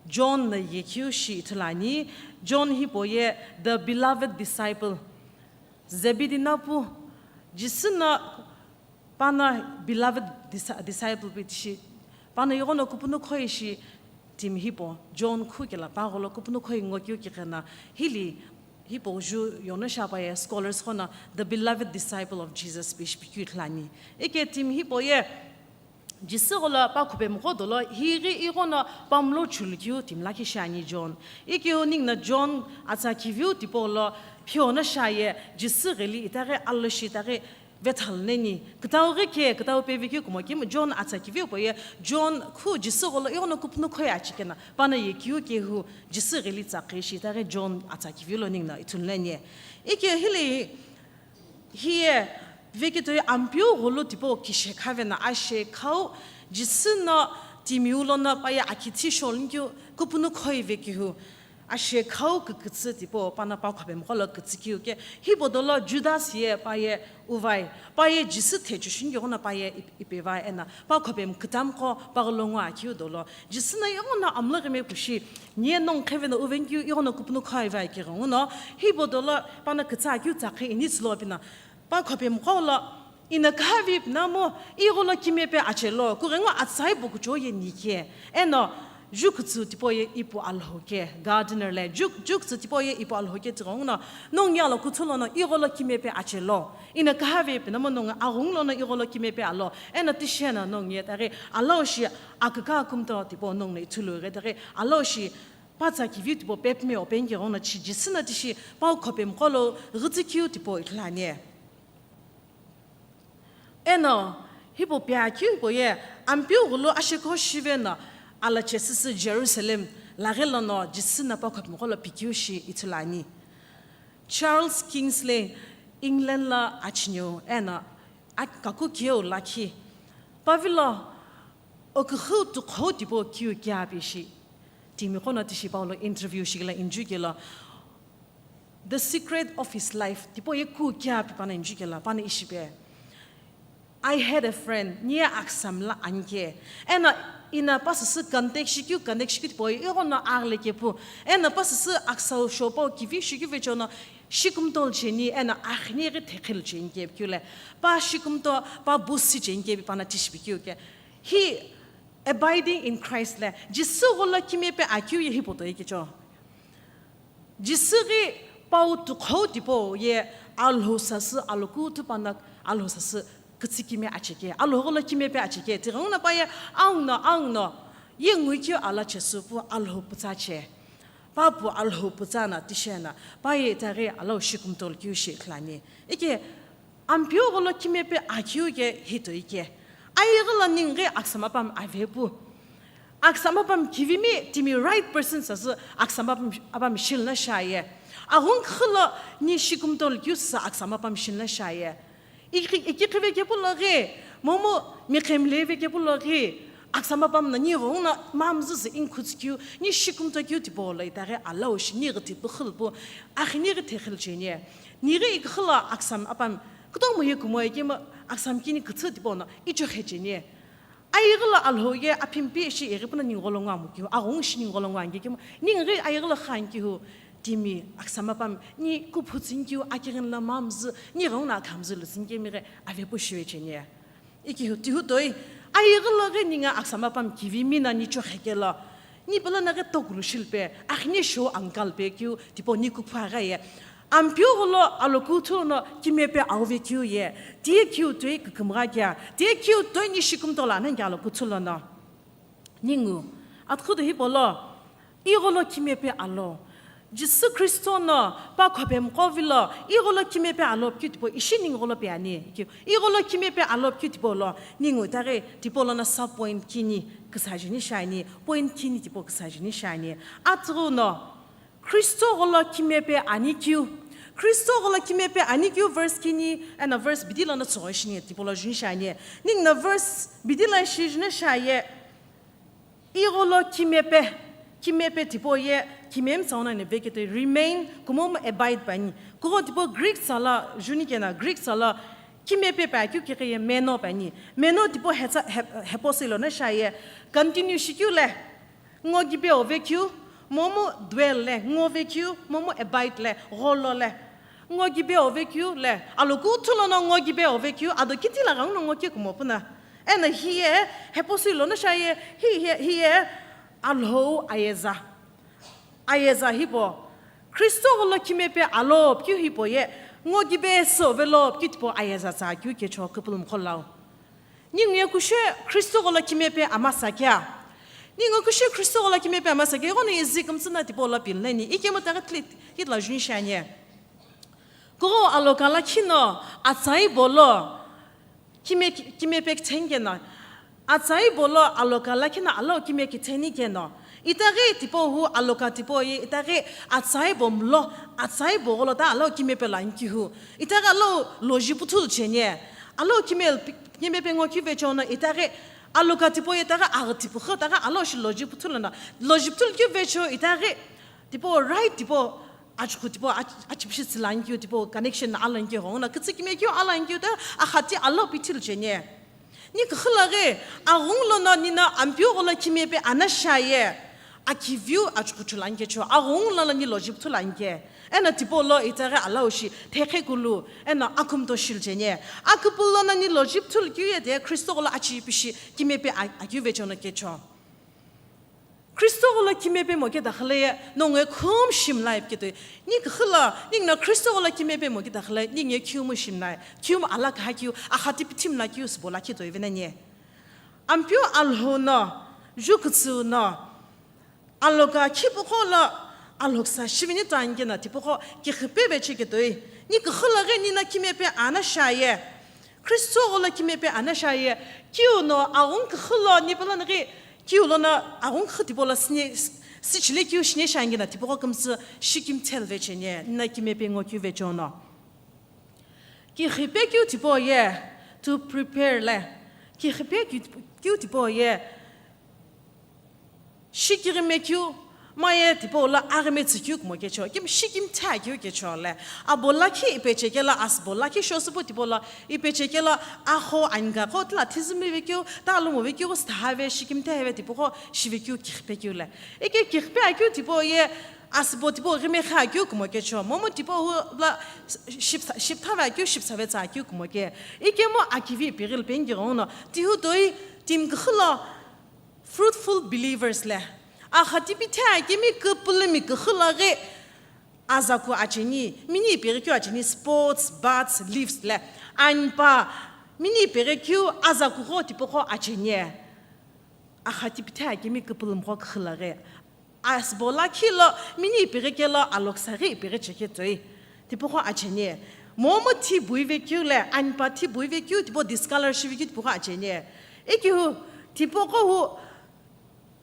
John no yekeu shi ithulani. John hipau ye the beloved disciple. Zebedee no pu, Jisü no pano beloved disa-, disciple pi tishi, pano ighono kupunu khoi shi timi hipau, John khu kela pa gholo kupunu khoi ngo keu kiqena, hili hipau ju yono shapaye scholars ghono the beloved disciple of Jesus pi shipikeu ithulani. Ike timi hipau ye, Jisü gholo pa khopemqo dolo, highi ighono pa mlo chulu keu timi lakhi shiani John. Ikeu ningu no John atsa kiviu tipau lo phiono shaye, Jisü ghili itaghi aloshi itaghi vethalu nani, kütau ghi ke, kütau peve keu kumo kemu John atsa kiviu hipau ye, John khu Jisü gholo ighono kupunu khoi achi keno, pano yekeu kehu Jisü ghili tsaqhi shi itaghi John atsa kiviu lo ningu no ithulnani. Ike hili Hiye, vekitoi Ampeu ghulu tipau kishekhaveno ashekhau, Jisü no timiu lono paye akithi sholunikeu kupunu khoi vekehu, ashekhau kükütsü tipau pano pa khopemqo lo kütsükeu ke, hipau dolo Judas ye paye uvai, paye Jisü thechushunike ghono paye ip-, ipevai eno, pa khopemqo kütamqo pa gholo ngo akeu dolo, Jisü no ighono amlo ghime pushi, niye nongu qheveno uvenikeu ighono kupunu khoi vekeghenguno, hipau dolo pano kütsa keu tsaqhi ini tsülo pino, pa khopemqo lo, ino kühavi pino mo, igholo kimepe achelo, kughengu atsa hipau kuchou ye nike, eno, jukütsü tipau ye ipu Alhou ke, gardener le, juk-, jukütsü tipau ye ipu Alhou ke tighenguno, nongu ye alo kuthu lono igholo kimepe achelo. Ino kühavi pino mo nongu aghungu lono igholo kimepe alo, eno tishi eno nongu ye taghi aloshi aküka kumto tipau nongu no ithulu ghi taghi aloshi pa tsa kiviu tipau pepime openike ghono chi Jisü no tishi pa khopemqo lo ghütsükeu tipau ithulani. Eno, hipau piakeu hipau ye, Ampeu ghulu ashekhau shiveno alachesüsü Jerusalem laghi lono Jisü no pa khopemqo lo pikeu shi ithulani. Charles Kingsley England lo achineu eno kaku keu lakhi. Pavilo oküxü tuqhou tipau keu kiapi shi timiqo no tishi Paulo interview shikila injukelo, The Secret of His Life tipau ye keu kiapi pano injukelo pano ishipe. I had a friend, niye aksamla anike. Eno ina pasüsü contact shikeu, contact shikeu tipau ighono aghile kepu. Eno pasüsü aksau shopau kivi shikeu vechono shikumtol cheni, eno axini ghi thekhil cheni kepikeu le. Pa shikumto, pa busi cheni kepi pano tishipikeu ke. Hi abiding in Christ le. Jisü gholo kimepe akeu ye hipau toi kecho. Jisü ghi pau tuqhou tipau ye Alhou sasü alokuthu pano Alhou sasü kütsü kime acheke, Alhou gholo kimepe acheke, tighenguno pa ye aungno, aungno, ye nguikeu ala chesü pu Alhou pütsa che. Pa pu Alhou pütsa no tisheno, pa ye itaghi Alhou shikumtol keu shi ithulu ani. Ike Ampeu gholo kimepe akeu ke hito ike. Aighi lo ningu ghi aksam apam ave pu. Aksam apam kivimi timi right person sasü aksam apam, apam shilno shiaye. Aghungu kughu lo ni shikumtol keu sasü aksam apam shilno shiaye. Iki, iki khive kepu lo ghi, momu miqhemile ve kepu lo ghi, aksam apam no ni ghongu no mamzü sü inkhutsu keu, ni shikumto keu tipau lo itaghi Alhou shi ni ghi tipu khilpu, axini ghi thekhil cheni. Nighi iküxü lo aksam apam, kutomo ye kumo ye kemu aksam kini kütsü tipau no ichokhe cheni. Aighi lo Alhou ye aphimpi ishi ighi puno ningu gholo nguamu keu, aghungu shi ningu gholo nguanike kemu, ningu ghi aighi lo khan keu, timi aksam apam, ni kuphu tsüni keu, akighini lo mamzü, ni ghenguno akhamzü lu tsüni kemi ghi ave pu shive cheni. Ikihu, tihu toi, aighi lo ghi ningu aksam apam kivimi no ni chokhe kelo, ni pelo no ghi tokulu shilpe, axini show uncle pe keu, tipau ni kuphu aghaye. Ampeu gholo alokuthu no kimepe auve keu ye, tiye keu toi kükümgha kea, tiye keu toi ni shikumtol ani kea alokuthu lono. Ningu, atkhudu hipau lo, igholo kimepe alo. Jisü Khristo no pa khopemqo vilo, igholo kimepe alo pikeu tipau ishi ningu gholo pe ani. Keu, igholo kimepe alo pikeu tipau lo, ningu itaghi tipau lono sub point kini küsa jeni shiani, point kini tipau küsa jeni shiani. Atughu no, Khristo gholo kimepe ani keu. Khristo gholo kimepe ani keu verse kini, eno verse bidi lono tsügho shini tipau lo juni shiani. Ningu no verse bidi lo ishi juni shiaye. Igholo kimepe, kimepe tipau ye, kimemi tsauna ne veketoi remain, kumomu abide püani. Kugho tipau Greek tsala, juni kena Greek tsala, kimepe pa keu kekhe ye meno püani. Meno tipau hetsa, he, heposi lono shiaye, continue shikeu le, ngo kipe ove keu, momu dwell le, ngo ve keu, momu abide le, gholo le. Ngo kipe ove keu le, alokuthu lono ngo kipe ove keu, ado kiti la ghenguno ngo keu kumo püna. Eno hiye, heposi lono shiaye, hiye, hiye, Alhou ayeza. Ayeza hipau. Khristo gholo kimepe alo pikeu hipau ye, ngo kipe sü velo pikeu tipau ayeza tsa keu kecho küpülümqo lau. Ningu ye kushe Khristo gholo kimepe amasa kea. Ningu kushe Khristo gholo kimepe amasa kea, ighono izi kümtsü no tipau lo pil nani, ikemu taghi tlit, hitla juni shiani. Kugho aloka lakhi no atsai bo lo kime, kimepe kitheni keno, atsai bo lo aloka lakhi no Alhou kime kitheni keno, itaghi tipau hu aloka tipau ye, itaghi atsai bo mlo, atsai bo gholo ta Alhou kimepe lo ani keu hu, itaghi Alhou loji puthulu cheni, Alhou kime, kimepe ngo keu vecho no, itaghi aloka tipau ye, itaghi aghi tipau hu, itaghi Alhou shi loji puthulu no, loji puthulu keu vecho, itaghi tipau right tipau, achughu tipau, ach-, achipishi tsülu ani keu tipau, connection alo ani keu, ghonguno kütsü kime keu alo ani keu ta, axati Alhou pithulu cheni. Ni küxü lo ghi, aghungu lono nino Ampeu gholo kimepe ana shiaye, akiviu achughu chulu ani kecho, aghungu lono ni loji puthulu ani ke. Eno tipau lo itaghi Alhou shi, thekhe kulu, eno akumto shilu cheni. Akupulu lono ni loji puthulu keu ye de, Khristo gholo achipishi kimepe a-, akeu vecho no kecho. Khristo gholo kimepe mo keda khale ye, nongu ye khumu shimlai piketoi. Ni küxü lo, ningu no Khristo gholo kimepe mo keda khale, ningu ye khumu shimlai, khumu ala kaha keu, axati pithimla keu, sübo lakhi toi venani. Ampeu Alhou no, ju kütsüu no, aloka khipüqo lo, alhoksa shivini tuani keno tipüqo kighipe vechi ketoi. Ni küxü lo ghi nino kimepe ana shiaye. Khristo gholo kimepe ana shiaye, kiu no aghungu küxü lo ni pelo no ghi, kiu lono aghungu küxü tipau lo sine, s-, Sichile keu shine shiangi na tipaqo kümtsü shikimthe lve chenie, nina kime pe ngo keu ve chono. Kighipe keu tipau ye, to prepare le. Kighipe keu, keu tipau ye, shikirime keu, maye tipau la aghime tsükeu kumo kecho, kim shikimthe keu kecho le. Abo lakhi ipeche kela asbo lakhi shosüpu tipau la ipeche kela agho anka qo tla thizümi ve keu, ta lumo ve keu, stha ve, shikimthe ve tipaqo shive keu kighipe keu le. Ike kighipe akeu tipau ye, asbo tipau ghime kha akeu kumo kecho, momu tipau hu la shipsa-, shiptha ve akeu, shipsa ve tsa akeu kumo ke. Ikemu akivi ipeghil pengi ghono, tihu toi tim küxü lo fruitful believers le. Agha tipithe akemi küpülümi küxü lo ghi azaku acheni, mini ipeghi keu acheni, spots, buds, leaves le. Anpa, mini ipeghi keu azaku gho tipaqo acheni. Agha tipithe akemi küpülümi gho küxü lo ghi. Asbo lakhi lo, mini ipeghi kelo aloksa ghi ipeghi cheke toi. Tipaqo acheni. Momu thi bui ve keu le, anpa thi bui ve keu, tipaqo discolor shive keu tipaqo acheni. Ikihu, tipaqo hu,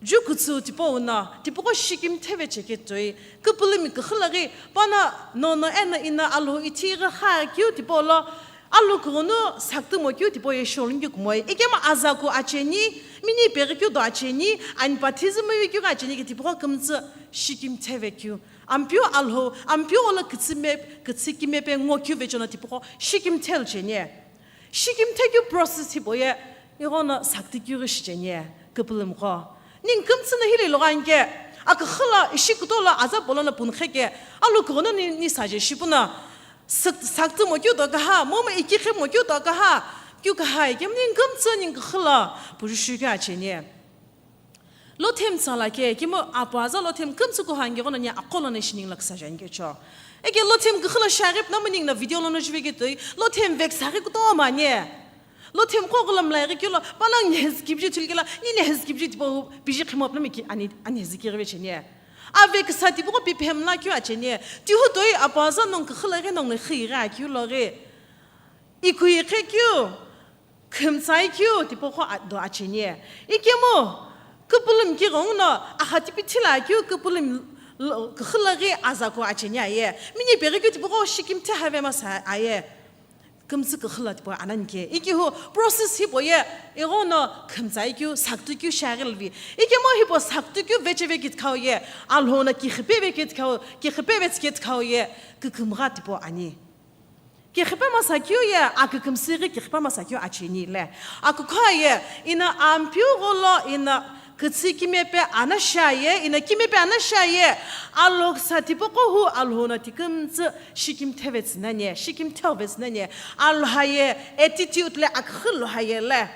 ju kutsu tipau no, tipaqo shikimthe ve cheke toi. Küpülümi küxü lo ghi, pano, nono eno ina Alhou ithi ghi kha keu tipau lo, Alhou kughunu sakütümo keu tipau ye shorungi kumoi. Ikemu azaku acheni, mini ipeghi keu do acheni, anpa thizümi ve keu ghi acheni ke tipaqo kümtsü shikimthe ve keu. Ampeu Alhou, Ampeu olo kütsüme, kütsü kime pe ngo keu ve chono tipaqo shikimthe lcheni. Shikimthe keu process hipau ye, ighono sakütü keu ghi shicheni, küpülümi gho. Ning kümtsü no hile loghi anke, aküxü lo ishi kuto lo aza polo no punxeke, Alhou kughunu ni, ni saje shipu no, sik-, sakütümo keu do kaha, momu ikiqhemo keu do kaha, keu kaha, ikemu ning kümtsü ning küxü lo, puju shi keu acheni. Lothem tsala ke, ikemu apu aza Lothem kümtsü kuha anke ghono ni aqo lono ishi ning lo küsa jani kecho. Eke Lothem küxü lo shiaghi pno mu ning no video lono juve ke toi, Lothem veksa ghi kutomo ani. Lothem qo ghulam la ighi keu lo, panang ni hezki biji thulke la, ni ni hezki biji tipau biji khimo pno mi ki ani, ani hezki ghi ve cheni. Ave küsa tipaqo pi phemla keu acheni. Tihu toi apu aza nong küxü lo ghi nong ni khi ghi akeu lo ghi. Ikui khe keu, khümtsai keu tipaqo a-, do acheni. Ikemu, küpülümi ki ghono, agha tipithe lo keu küpülümi lo, küxü lo ghi azaku acheni aye. Mini ipeghi keu tipaqo shikimthe have masa aye. Kümtsü küxü lo tipau anani ke. Ikihu process hipau ye, ighono khümtsai keu, sakütü keu shiaghi lvi. Ikemu hipau sakütü keu veche ve kitkhau ye, Alhou no kighipe ve kitkhau, kighipe ve tsike tkhau ye, kükümgha tipau ani. Kighipe masa keu ye, akükümsü ghi kighipe masa keu acheni le. Akukha ye, ina Ampeu gholo, ina kütsü kime pe ana sha ye, ina kime pe ana sha ye, aloksa tipaqo hu Alhou no tikümtsü shikimthe ve tsü nani, shikimthe ve tsü nani, alha ye, attitude le aküxü lha ye le.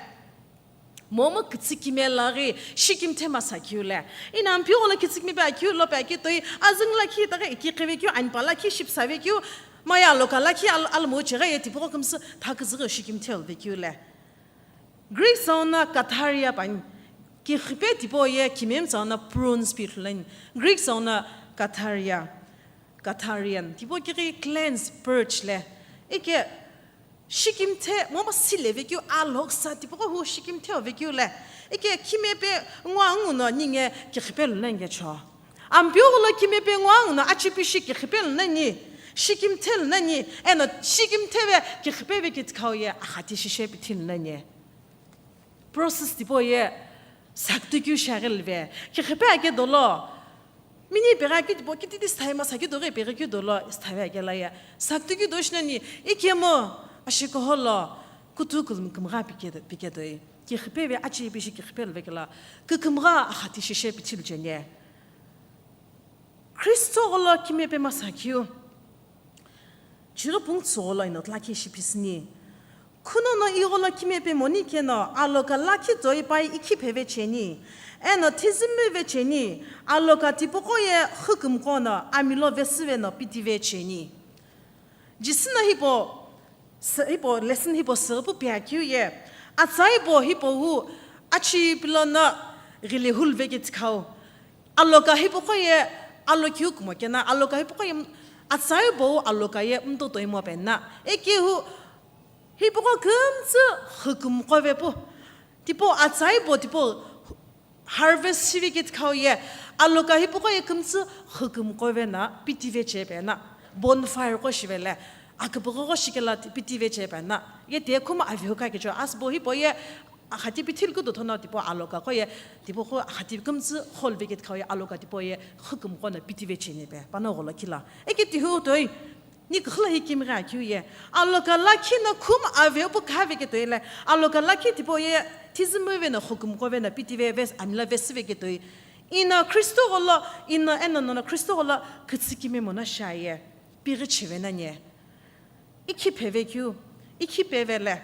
Momu kütsü kime lo ghi shikimthe masa keu le. Ina Ampeu gholo kütsü kime pe akeu lo pe ake toi, azüng lakhi ta ghi ikiqhi ve keu, anpa lakhi shipsa ve keu, maye aloka lakhi al-, almo cheghi ye tipaqo kümtsü tha küzü ghi shikimthe ve keu le. Greek sono katharia püani, kighipe tipau ye kimem sono prunes pi ithulu ani. Greek sono katharia, katharian, tipau kighi cleanse, purge le. Ike shikimthe, momu sile ve keu aloksa tipaqo hu shikimthe ve keu le. Ike kime pe ngwa ngu no ninge kighipe lo nani kecho. Ampeu gholo kime pe ngwa ngu no achipishi kighipe lo nani, shikimthe lo nani, eno shikimthe ve kighipe ve kitkhau ye akhati shishe pithi lo nani. Process tipau ye sakütü keu shiaghi lve. Kighipe ake dolo. Mini ipeghi keu tipau kititi sthaima sakütü ghi ipeghi keu dolo sthavi ake la ye. Sakütü keu do shi nani, ikemu ashikoho lo kutu kulum kümgha pike, pike toi. Kighipe ve achipishi kighipe lve kela. Kükümgha akhati shishe pithi lo cheni. Khristo gholo kime pe masa keu. Chiro pung tsügholo ino tla khe shipisüni. Khunono igholo kime pe moni keno aloka lakhi toi pai ikhi pheve cheni. Eno thizümi ve cheni. Aloka tipaqo ye xükümqo no amilo vesüve no piti ve cheni. Jisü no hipau, sü-, hipau lesson hipau süghüpu pi akeu ye. Atsaibo hipau hu achi pilo no ghile hulu ve kitkhau. Aloka hipaqo ye alo keu kumo kena, aloka hipaqo ye m-, atsaibo aloka ye mtotoi mo pena. Eke hu hipaqo kümtsü xükümqo ve pu. Tipau atsaibo tipau Harvest shive kithikau ye, aloka hipaqo ye kümtsü xükümqo vena pitive chepe na, bonfire qo shivele, aküpüghügho shikela ti-, pitive chepe na. Ye te khuma avihuka kecho, asbo hipau ye, axati pithil kudo thono tipau aloka qo ye, tipau qo axati kümtsü kholve kithikau ye, aloka tipau ye, xükümqo na pitive chenipe, pano gholo kila. Eke tihu toi, Ni küxü la hi kimighi akeu ye, aloka lakhi no khuma avepu khave ketoi le, aloka lakhi tipau ye, thizümi vena xükümqo vena pitive ves-, amila vesive ketoi. Ino Kristo gholo, ino eno nono Kristo gholo kütsü kimemo no shiaye, pighi cheve nani. Ikhi pheve keu, ikhi peve le,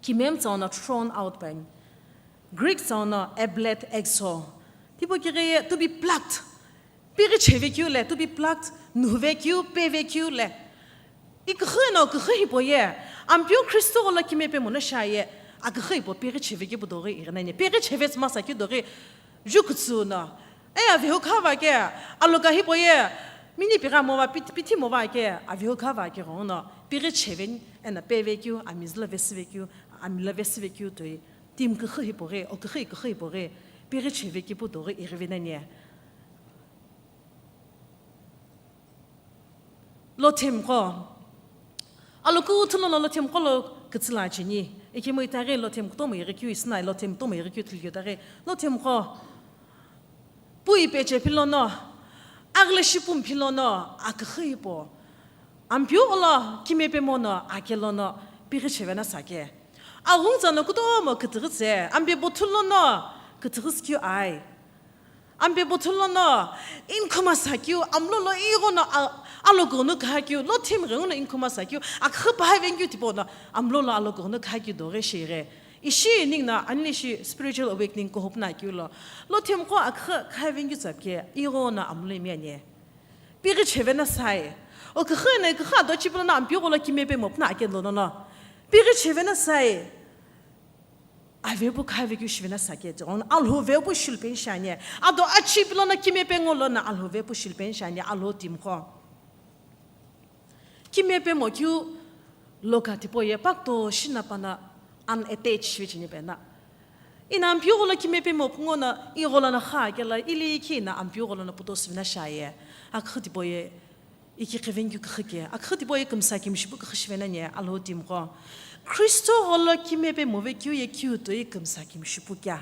kimemtsau no thrown out pai. Greek tsau no ablet exo. Tipau kighi ye, to be plucked. Pighi cheve keu le, to be plucked, nuve keu, peve keu le. Iküxü no küxü hipau ye, Ampeu Kristo gholo kimepemo no shiaye, aküxü hipau pighi cheve kepu doghi ighi nani, pighi cheve tsümasa keu doghi, ju kütsü no. E avehu khava ke, aloka hipau ye, mini pighi mo va, pit-, pithi mo va ke, avehu khava ke ghono, pighi cheve ni, eno peve keu, amizüla vesive keu, amila vesive keu toi, timi küxü hipau ghi, o küxü iküxü hipau ghi, pighi cheve kepu doghi ighive nani. Lothemqo. Alokuthu lono lothemqo lo kütsüla cheni. Ikemu itaghi lothemqo tomo ighi keu isina, lothemqo tomo ighi keu thilkeu itaghi. Lothemqo. Pu ipeche philono, aghile shipu philono, aküxü hipau. Ampeu gholo kimepemo no, ake lono, pighi cheve na sake. Aghungtsa no kutomo kütüghütse, ampe bothu lono, kütüghüsü keu ai. Ampe bothu lono, inkhuma sakeu, amlolo ighono a-, alogono khakeu, lothemghenguno inkhuma sakeu, aküxü paha vengeu tipau no, amlolo alogono khakeu doghi shighe. Ishi ningu no, ani ishi spiritual awakening kuhupuna keu lo. Lothemqo aküxü kha vengeu tsapke, ighono amlo imi ani. Pighi cheve na sai. O küxü no, küxü ado chipu lono, Ampeu gholo kimepemo puna ake lono no. Pighi cheve na sai. Avepu khave keu shive na sake, tighono Alhou vepu shilupeni shiani. Ado achipi lono kimepe ngo lono Alhou vepu shilupeni shiani, Alhou timiqo. Kimepemo keu loka tipau ye pakto shina pana unattached shive cheni pe na. Ino Ampeu gholo kimepemo pu ngo no, igho lono kha kela, ili khi ino Ampeu gholo no puto sive na shiaye. Aküxü tipau ye Iki qhiven keu küxü ke, aküxü tipau ye kümsa kimshipu küxü shive nani, Alhou timiqo. Kristo gholo kimepe move keu ye keu toi kümsa kimshipu kea.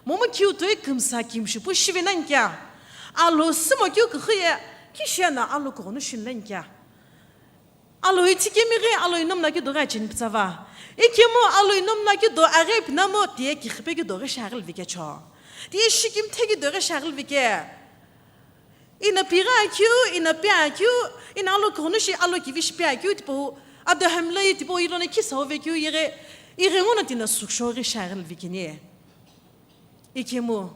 Momu keu toi kümsa kimshipu shive nani kea. Alhou sümo keu küxü ye, kishi eno Alhou kughonu shinu nani kea. Alhou ithi kemi ghi, Alhou inomna keu doghi acheni pütsa va. Ikemu Alhou inomna keu do aghi pinamo tiye kixhipe keu doghi shiaghi lvi kecho. Tiye shikimthe keu doghi shiaghi lvi ke. Ino pighi akeu, ino pe akeu, ino Alhou kughonu shi Alhou kivi shi pe akeu tipau, ado hemlai tipau ilono kisa ove keu ighe, ighe ngono tino suksho ghi shiaghi lvi keni. Ikemu,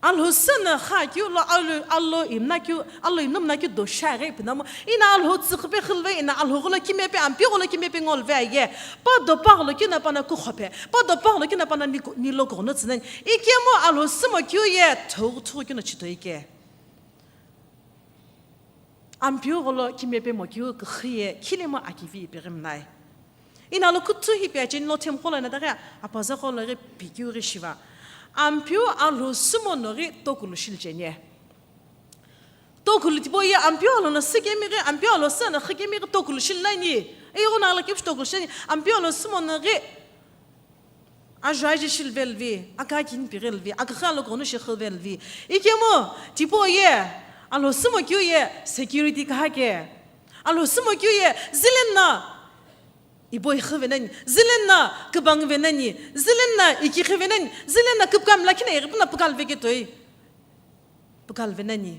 Alhou süno kha keu lo Alhou, Alhou imna keu, Alhou inomna keu do shiaghi pinamo, ino Alhou tsüxüpe xülve, ino Alhou gholo kimepe, Ampeu gholo kimepe ngolve aye, pa do pa gholo kino pana kukhope, pa do pa gholo kino pana ni, nilo kughonu tsüneni. Ikemu Alhou sümo keu ye, thou thou kino chitoi ke. Ampeu gholo kimepe mo keu küxü ye, khilemo akivi ipeghi mnai. Ino Alhou kuthu hipi acheni lo themu qo lo ino daghi apaza qo lo ghi pikeu ghi shiva. Ampeu Alhou sümo no ghi tokulu shilcheni. Tokulu tipau ye Ampeu Alhou no sü kemi ghi, Ampeu Alhou süno xü kemi ghi tokulu shilnani. Ighono Alhou keu shi tokulu shilnani. Ampeu Alhou sümo no ghi Ajo aje shilve lvi, aka kini pighi lvi, aküxü alokughunu shi xüve lvi. Ikemu, tipau ye, Alhou sümo keu ye, security kaha ke. Alhou sümo keu ye, zileno, ibo ixüve nani, zileno, kübangve nani, zileno, ikixüve nani, zileno, küpüka mlakhi na ighipuna püka lve ketoi. Püka lve nani.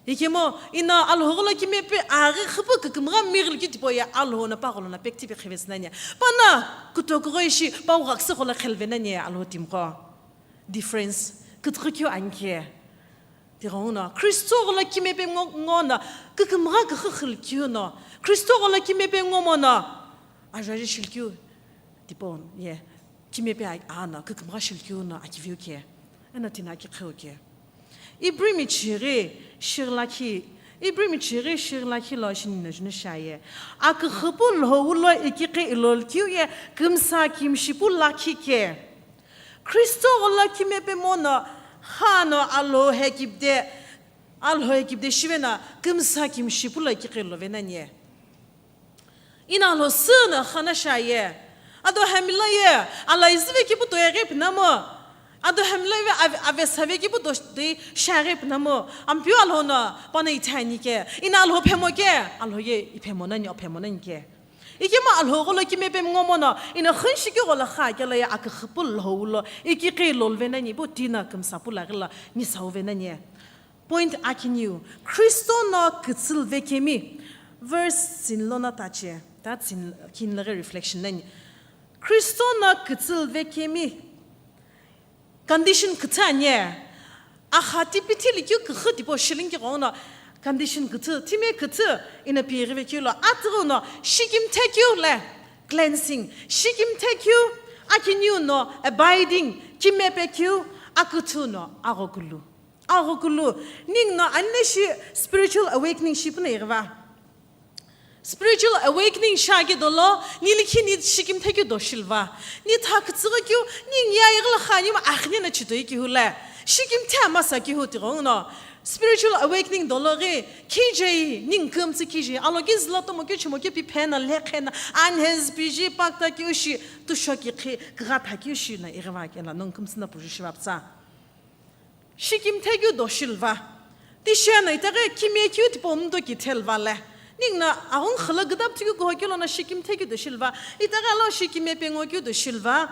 Ikemu, ino Alhou gholo kimepe aghi xüpu kükümgha mighili keu tipau ye Alhou no pa gholo no pektipe xüve sü nani. Pano, kutokughoi shi, pa ughaküsü gholo xelve nani Alhou timiqo. Difference. Kütüqhü keu ani ke. Tighenguno, Kristo gholo kimepe ngo, ngo no, kükümgha küxü xülu keu no, Kristo gholo kimepe ngomo no, ajo aje shilkeu tipau ye. Kimepe a-, ano, kükümgha shilkeu no akiviu ke. Eno tino aki qheu ke. Ibrimi chighi shighi lakhi, Ibrimi chighi shighi lakhi lo shini no juni shiaye. Aküxüpu lhou lo ikighi ilolkeu ye kümsa kimshipu lakhi ke. Kristo gholo kime pemo no, kha no Alhou he kipde, Alhou he kipde shive no, kümsa kimshi pulo kiqi lo venani. Ino Alhou sü no kha no shiaye. Ado hemla ye, ala izive kipu toyaghi pinamo. Ado hemla ve ave, ave save kipu do, de shiaghi pinamo. Ampeu Alhou no, pano ithani ke. Ino Alhou phemo ke, Alhou ye iphemo nani, ophemo nani ke. Ikemu Alhou gholo kime pemo ngomo no, ino khunshiki gholo kha kelo ye aküxü pulo ulo, ikiqi lo venani, pu tino kümsa pulo ghilo, ni sau venani. Point akiniu, Kristo no kütsülve kemi, verse sinlo no tache, ta sin, kinlo ghi reflection nani. Kristo no kütsülve kemi, condition küthü ani, axati pithi likhiu küxü tipau shilingi ghoghi no, condition küthü, thime küthü, ino pighive keu lo, atughu no, shikimthe keu le, cleansing, shikimthe keu, akiniu no, abiding, kime pe keu, aküthü no, aghokulu. Aghokulu, ningu no anishi spiritual awakening shi puno ighiva. Spiritual awakening shiaghi dolo, ni likhi ni shikimthe keu do shilva. Ni tha kütsüghü keu, ningu ye ighilo kha ni ma akhne no chito iki hule. Shikimthe amasa kihu tigho no. Spiritual awakening dolo ghi, kije, ningu kümtsü kije, alo ki zülo tomo keu chimo keu pi phena, le khena, anhes piji, pakta keu shi, tusho ki khi, kgha tha keu shi na ighiva kela, nongu kümtsü no puju shiva pütsa. Shikimthe keu do shilva. Tishi no itaghi kime keu tipau mdo ki thelva le. Ningu no aghungu khülo gidap thikeu kuho keu lono shikimthe keu do shilva. Itaghi alo shikime pengo keu do shilva.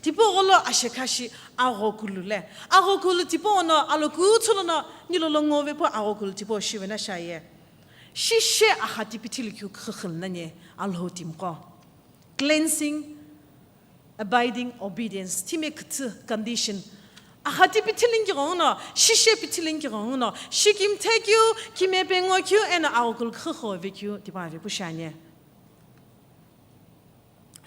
Tipau gholo ashekha shi aghokulu le. Aghokulu tipau no alo kuthu lono nilolo ngove pu aghokulu tipau shive no shiaye. Shishe axati pithi likhiu küxü khilnani Alhou timiqo. Cleansing, abiding obedience, thime küthü condition. Axati pithi lingi ghoghi no, shishe pithi lingi ghoghi no, shikimthe keu, kime pengo keu, eno aghokulu küxü khove keu, tipau ave pu shiani.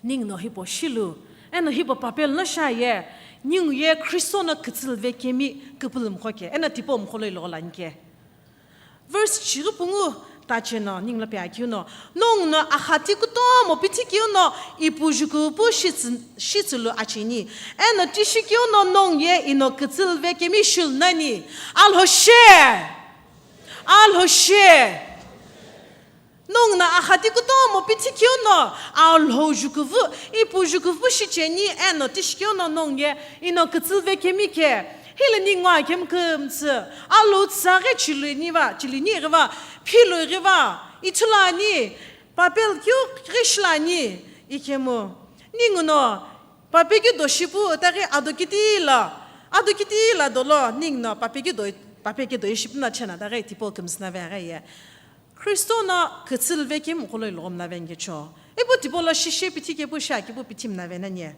Ningu no hipau shilu, eno hipau papel no shiaye, ningu ye Kristo no kütsülve kemi küpülümqo ke, eno tipau mqo lo ilogho lani ke. Verse chighi pungu tache no, ningu lo pe akeu no, nongu no axati kutomo pithi keu no, ipu jukupu shitsü, shitsülu acheni, eno tishi keu no nongu ye ino kütsülve kemi shilu nani, Alhou she, Alhou she. Nongu no axati kutomo pithi keu no, Alhou jukuvu, ipu jukuvu shicheni, eno tishi keu no nongu ye, ino kütsülve kemi ke, hile ningu akemu kümtsü, Alhou tsa ghi chiluni va, chiluni ghi va, philughi va, ithulu ani, papel keu ghi shilani, ikemu, ningu no, pape keu do shipu, taghi ado kiti la, ado kiti la dolo, ningu no, pape keu do, pape keu do shipu no chena, taghi tipau kümtsü no ve aghi ye. Kristo no kütsülve kemi mqo lo iloghi mna vengecho. Ipu tipau lo shishe pithi kepu shiakipu pithi mna venani.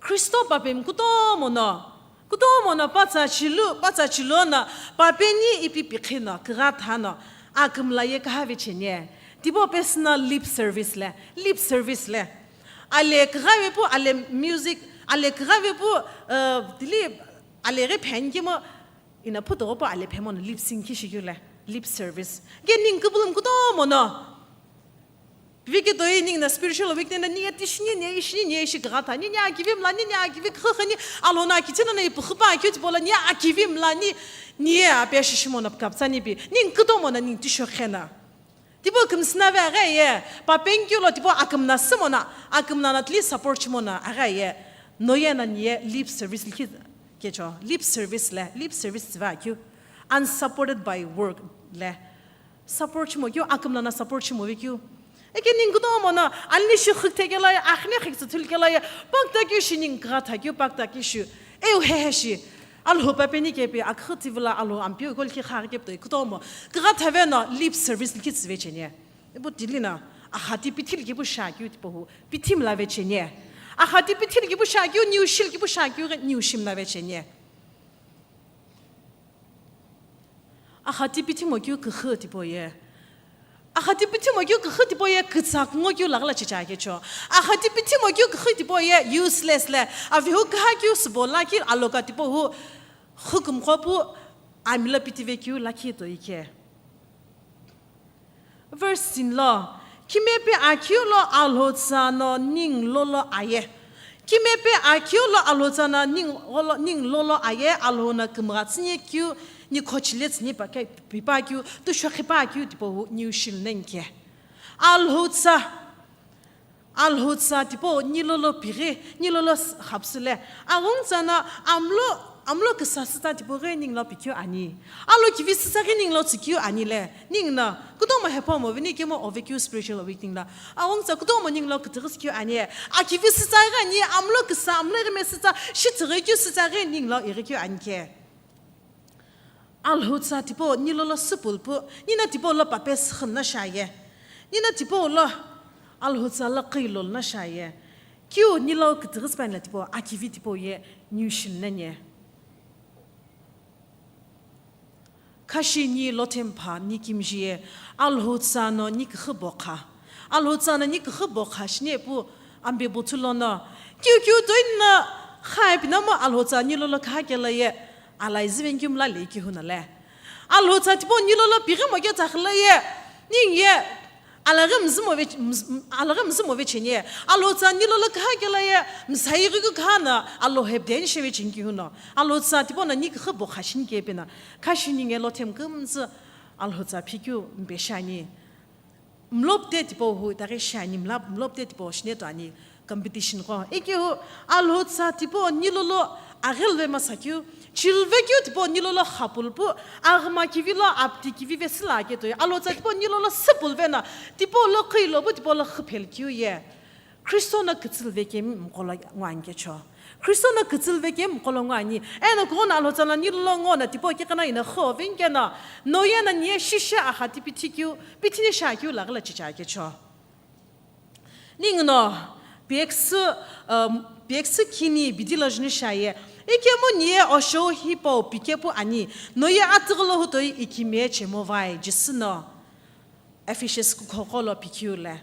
Kristo papemi kutomo no, kutomo no patsa chilu, patsa chilu no, papeni ipi pikhi no, kigha tha no, akümla ye kahave cheni. Tipau pesü no lip service le, lip service le. Ale kigha ve pu, ale music, ale kigha ve pu, uh, tili, ale ghi phen kemo, ino phuto pu ale phemo no lip sync ki shikeu le, lip service. Ke ningu küpülümi kutomo no. Vike toi ningu no spiritual awakening no ni ye tishi ni, ni ye ishi ni, ni ye ishi kigha tha ni, ni akivi mla ni, ni akivi khükhü ni, alo no akithi no no ipu khüpa akeu tipau lo ni akivi mla ni, ni ye ape shishimo no kapsa ni pi, ningu kutomo no ningu tisho khena. Tipau kümtsü no ve aghi ye, papeni keu lo tipau akümna sümo no, akümna no tili support chimo no aghi ye, no ye no ni ye lip service likhi kecho, lip service le, lip service tsüve akeu, unsupported by work le, support chimo keu, akümna no support chimo ve keu. Eke ningu kutomo no, alni shi khükte kelo ye, akhne khüktsü thulu kelo ye, pakta keu shi ningu kigha tha keu, pakta keu shi, eu hehe shi, Alhou papeni kepi, aküxü tivila Alhou Ampeu iko likhi khaghi keptoi kutomo. Kigha thave no lip service likhi tsüve cheni. Ipu tili no, axati pithi likhipu shiakeu tipau hu, pithi mla ve cheni. Axati pithi likhipu shiakeu, niu shi likhipu shiakeu ghi, niu shi mla ve cheni. Axati pithi mo keu küxü tipau ye. Axati pithi mo keu küxü tipau ye kütsa kungo keu laghi lo chicha kecho. Axati pithi mo keu küxü tipau ye useless le. Avihu küha keu sübo lakhi aloka tipau hu. Xükümqo pu amilo pitive keu lakhi toi ke. Verse sinlo, kime pe akeu lo Alhou tsa no ningu lolo aye. Kimepe akeu lo Alhou tsa no ningu lo, ningu lolo aye Alhou no kümgha tsüni keu, ni khochile tsüni pa ke, pipa keu, tusho khipa keu tipau niu shil nani ke. Alhou tsa, Alhou tsa tipau ni lolo pighi, ni lolo s-, khapsüle. Aghungu tsa no amlo, amlo küsa sütsa tipau ghi ningu lo pikeu ani. Alo kivi sütsa ghi ningu lo tsükeu ani le. Ningu no, kutomo hepo mo vini kemo ove keu spiritual awakening lo. Aghungu tsa kutomo ningu lo kütüghü sükeu ani. Akivi sütsa ghi ani, amlo küsa, amlo ghime sütsa, shitüghü keu sütsa ghi ningu lo ighi keu ani ke. Alhou tsa tipau ni lolo süpul pu, ni no tipau lo pape sükhü no shaye. Ni no tipau lo Alhou tsa lo qhi lolo no shaye. Kiu ni lo kütüghü süpani lo tipau, akivi tipau ye niu shil nani. Khashi ni lothempha ni kimjie, Alhou tsa no ni küxü bokha. Alhou tsa no ni küxü bokha shini pu ambe buthu lono. Kiu kiu toi no kha pi no mo Alhou tsa ni lolo kha kela ye. Alai ziven kiu mla le kihu no le. Alhou tsa tipau ni lolo pighi mo ke tsa khla ye. Ningu ye Alaghi mzü mo ve, mz-, m-, alaghi mzü mo ve cheni. Alhou tsa ni lolo kha kela ye, msai ghi kha no, Alhou hepden she ve cheni kihu no. Alhou tsa tipau no ni küxü bokha shini ke pe no. Khashi ni nge lothem kümzü Alhou tsa phikeu mpe shani. Mlop te tipau hu, taghi shani, mlap-, mlop te tipau shine to ani. Competition qo. Ikihu Alhou tsa tipau ni lolo aghilve masa keu, chilve keu tipau ni lolo khapul pu, aghima kivi lo apti kivi ve süla ke toi. Alhou tsa tipau ni lolo süpul ve no, tipau lo qhi lo pu, tipau lo khüphel keu ye. Kristo no kütsülve kemi mqolo nguani kecho. Kristo no kütsülve kemi mqolo nguani. Eno kughou no Alhou tsa no ni lolo ngo no tipau kekana ina kho vin ke no, no ye no ni ye shishe akhati pithi keu, pithi ni sha keu laghi lo chicha kecho. Ningu no, pekisü, um, pekisü kini bidi lo juni shaye. Ikemu nie osho hipau pikepu ani. No ye atüghü lo hutoi ikime chemo vai, Jisü no. Ephesians kukhoko lo pikeu le.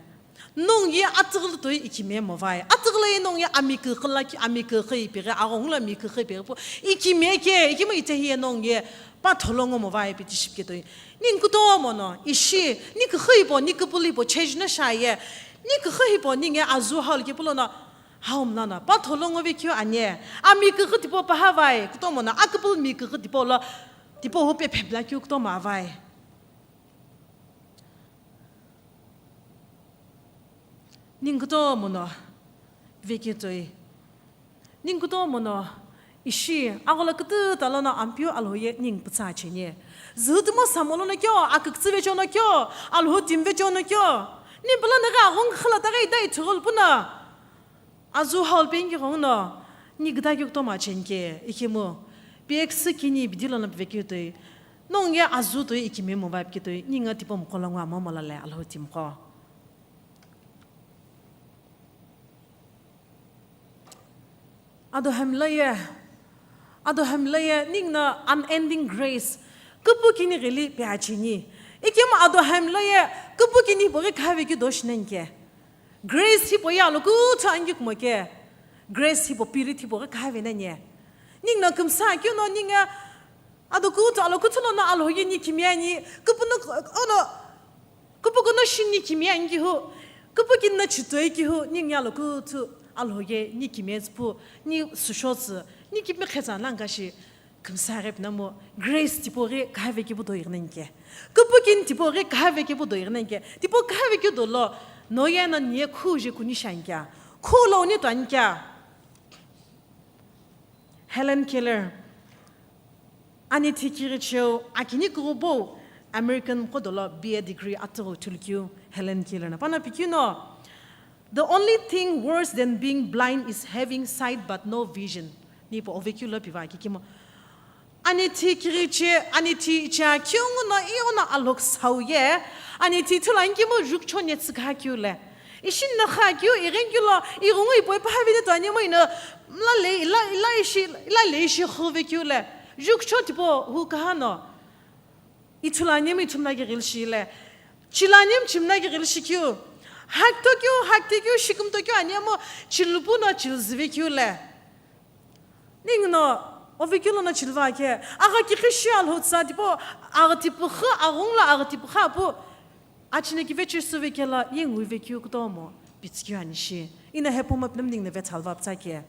Nongu ye atüghü lo toi ikime mo vai. Atüghü lo ye nongu ye ami kükü la ki, ami kükü ipeghi, aghungu lo ami kükü ipeghi pu. Ikime ke, ikemu itehi ye nongu ye pa tholo ngo mo vai pi tiship ke toi. Ningu kutomo no, ishi, ni küxü hipau, ni küpülü hipau, change no shaye. Ni küxü hipau, ni nge azu hau lo ke pulo no, hau mla no, pa tholo ngo ve keu ani. Ami küxü tipau pa ha vai, kutomo no, aküpülü mi küxü tipau lo, tipau hu pe phepla keu kutomo a vai. Ningu kutomo no, ve keu toi. Ningu kutomo no ishi, agholo kütüta lono Ampeu Alhou ye ningu pütsa cheni. Zütümo samo lono keu, akükütsü vecheono keu, Alhou timi vecheono keu. Ni püla naghi aghungu khüla taghi dai thugul puna. Azu hau lo pengi ghongu no, ni gita keu kutomo cheni ke, ikemu. Pekisü kini bidi lono pivekeu toi. Nongu ye azu toi ikime mo vai pikeu toi. Ningu tipau mqolo ngua mo mo la le Alhou timi qo. Ado hami lo ye, ado hami lo ye, ningu no unending grace, küpü kini ghili pe acheni. Ikemu ado hami lo ye, küpü kini hipau ghi kha ve keu do shi nani ke. Grace hipau ye alo kuthu angi kumo ke. Grace hipau pirit hipau ghi kha ve nani. Ningu no kümsa keu no ningu Ado kuthu, alo kuthu lono Alhou ye ni kimi ani, küpü no, ono, küpü kuno shi ni kimi ani kihu, küpü kini no chitoi kihu, ningu ye alo kuthu, Alhou ye ni kimi tsü pu, ni süsho tsü, ni kimi khetsa nangha shi, kümsa ghi pinamu, grace tipau ghi kha ve kepu do ighi nani ke. Küpü kini tipau ghi kha ve kepu do ighi nani ke. Tipau kha ve kepu do lo, no ye no ni ye khu je kuni shi ani kea. Khu lo ni to ani kea. Helen Keller, ani thikiri cheu, akini kughubou, American qo dolo B A degree atüghü thulukeu Helen Keller na. Pano pikeu no, "The only thing worse than being blind is having sight but no vision." Nipo ovekeu lo piva kikimo. Ani thikiri che, ani thi cha keu ngo no i ono alhok sau ye, ani thi thula nkimo jukcho ne tsükha keu le. Ishin no kha keu, iren keu lo, ighungu ipo ipa havine to anemo ino, mla le, ila, ila ishi, ila le ishi khuve keu le. Jukcho tipo hu kaha no. Ithulaniam ithumna ki ghilshi le. Chilaniam chimna ki ghilshi keu. Hak to keu, hak te keu, shikum to keu anemo, chilupu no chilzive keu le. Ningu no, ovekeu lono chilva ke, agha kikhi shi Alhou tsa tipo, agha tipukhu, aghungu lo agha tipukhu apu, achine kive chisüve kela, ye nguve keu kutomo. Pitsükeu anishi, ino hepo mapinamding na vethalva ptsake.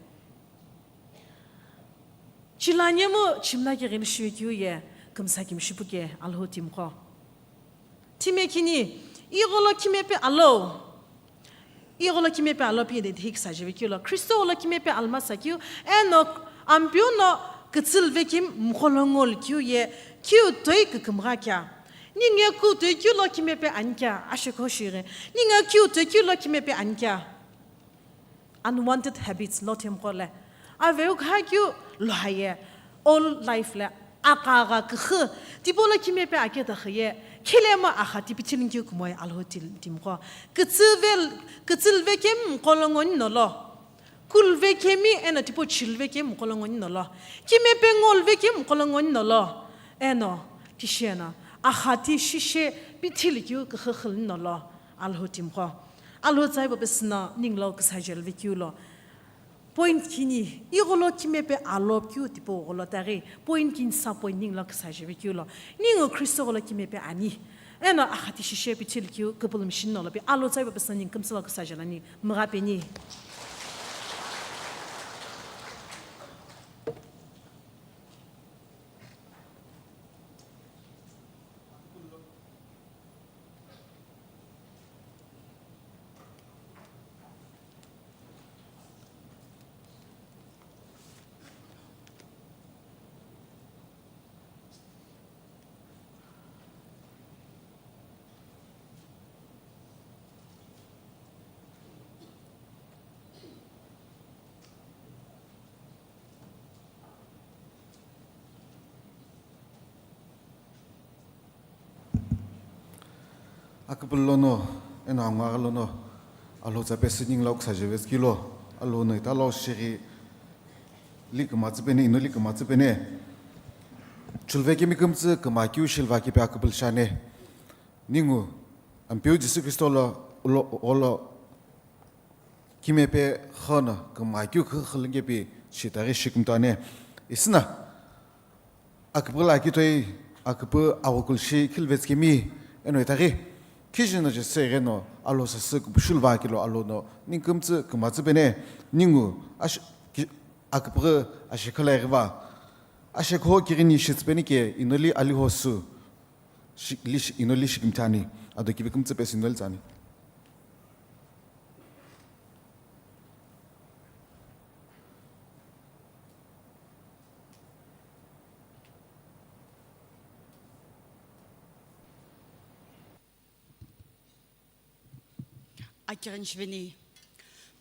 Chilanimu chimla ke ghini shive keu ye, kümsa kimishi puke Alhou timqo. Thime kini, igholo kimepe alo. Igholo kimepe alo pi de thik sa jive keu lo. Kristo gholo kimepe alma sa keu, eno Ampeu no kütsülve kim mqolo ngol keu ye, keu toi kükümgha kea. Ninge keu toi keu lo kimepe ani kea, ashekho shighi. Ninge keu toi keu lo kimepe ani kea. Unwanted habits lo themqo le. Aveu kha keu lo haye. All life le aqagha küxü. Tipau lo kimepe ake ta khüye. Khilema axa tipichilin keu kumoe Alhou til-, timqo. Kütsüvel-, kütsülve kim mqolo ngoni nolo. Kulve kemi eno tipau chilve kemi mqolo ngoni nolo. Kimepe ngolve kemi mqolo ngoni nolo. Eno, tishi eno. Axa ti shishe pithili keu küxü xülni nolo. Alhou timqo. Alhou tsaibo pesüno ninglo küsajelve keu lo. Point kini, igholo kimepe alo keu tipau gholo taghi. Point kini sa point ninglo küsajelve keu lo. Ningu Kristo gholo kimepe ani. Eno axa ti shishe pithili keu küpülü machine nolo pi Alhou tsaibo pesüno ningu kümsülo küsajelani. Mgha peni. Aküpülü lono, eno angugha lono, Alhou tsa pesü ninglo küsajelve keu lo, Alhou no italo shighi li kümatsü pene, ino li kümatsü pene. Chulve kemi kümtsü küma keu shilva kipe aküpülü shiani. Ningu Ampeu Jisü Kristo lo, ulo, olo, kimepe xü no küma keu küxü xülükepi shitaghi shikümtani. Isüna, aküpü la kitoi, aküpü aghokulu shi khilvetsü kemi, eno itaghi, khijino Jisü igheno, Alhou sasü küpüshulva kelo Alhou no, ningu kümtsü kümatsü pene, ningu, ash-, ki-, aküpü ashekha la ighiva, ashekho kighini shitsü peni ke, ino li aliho sü, shi-, li shi-, ino li shikümtani, ado kivi kümtsü pesü ino li tsani. Akighini shiveni.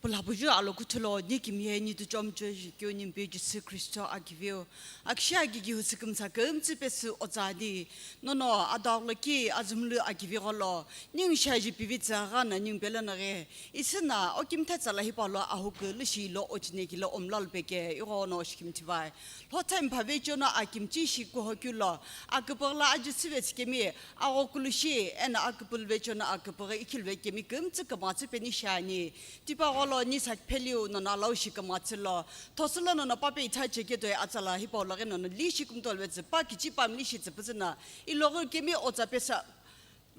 Pulhapuju alo kuthulo, ni kimiye ni tuchom chojikyo ni mpe Jisü Kristo akiveo. Akisha gigi husükümsa kümtsü pesü otsani. Nono adaglo ki azumlu akivi gholo. Ning shaji pivi tsa gha na ning pelo na ghe. Isüna, okimtha tsala hipau lo ahukulu shi lo ochine kilo omlal peke, ighono oshikimthivai. Lhothe mphavechono akimchi shi kuhokilo, aküpüghü la ajisüve tsikemi, aghokulu shi, eno aküpülüvechono aküpüghü ikhilve kemi kümtsü kümatsü peni shiani. Tipa gholo ni sakpheliu nono alau shi kümatsü lo. Thosülo nono pape itha cheketoi atsala hipau loghi nono li shi kumtolvetsü, pa kichi pamli shi tsüpüzüna. Iloghi kemi otsa pesa.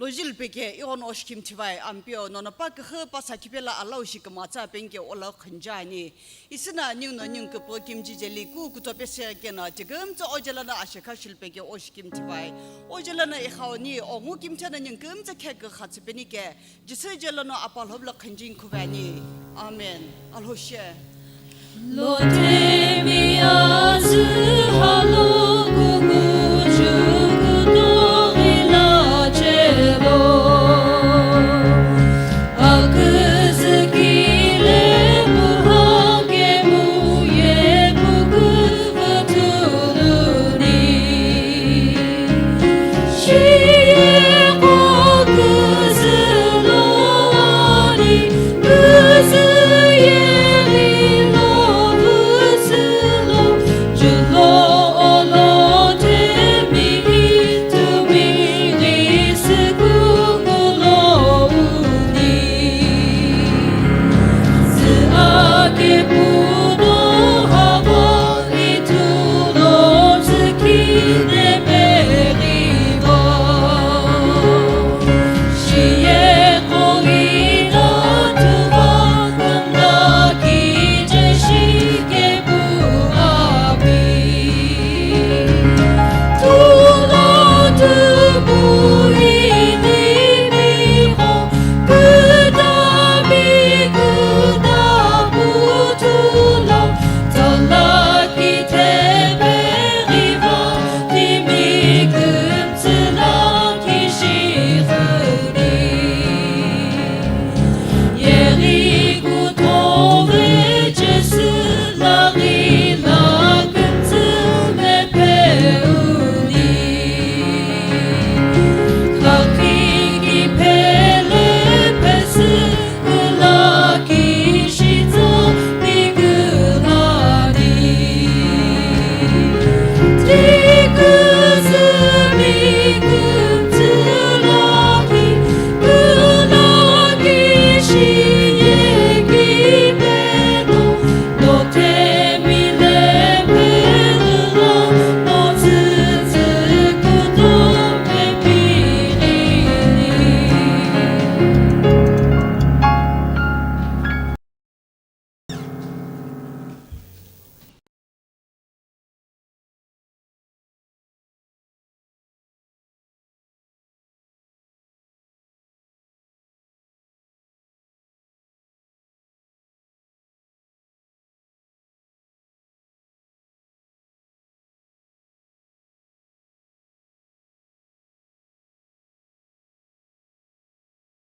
Lojil peke, ighono oshikimthivai, Ampeu, nono pa küxü pa sakhi pela alau shi kümatsü penike olau khünjani. Isüna ningu no ningu küpüghü kimchi jeli ku kuto peseghi keno, tigümtsü ojelano ashekha shil peke oshikimthivai. Ojelano ighauni, ongu kimtheno ningu kümtsü khe küxatsü penike, Jisü jelono apalhoblo khünjin khuvani. Amen. Alhoshe. Lotemi azü halo kukuju kutoghila chelo. Aküzükile puhakemu ye pukuvatuluni.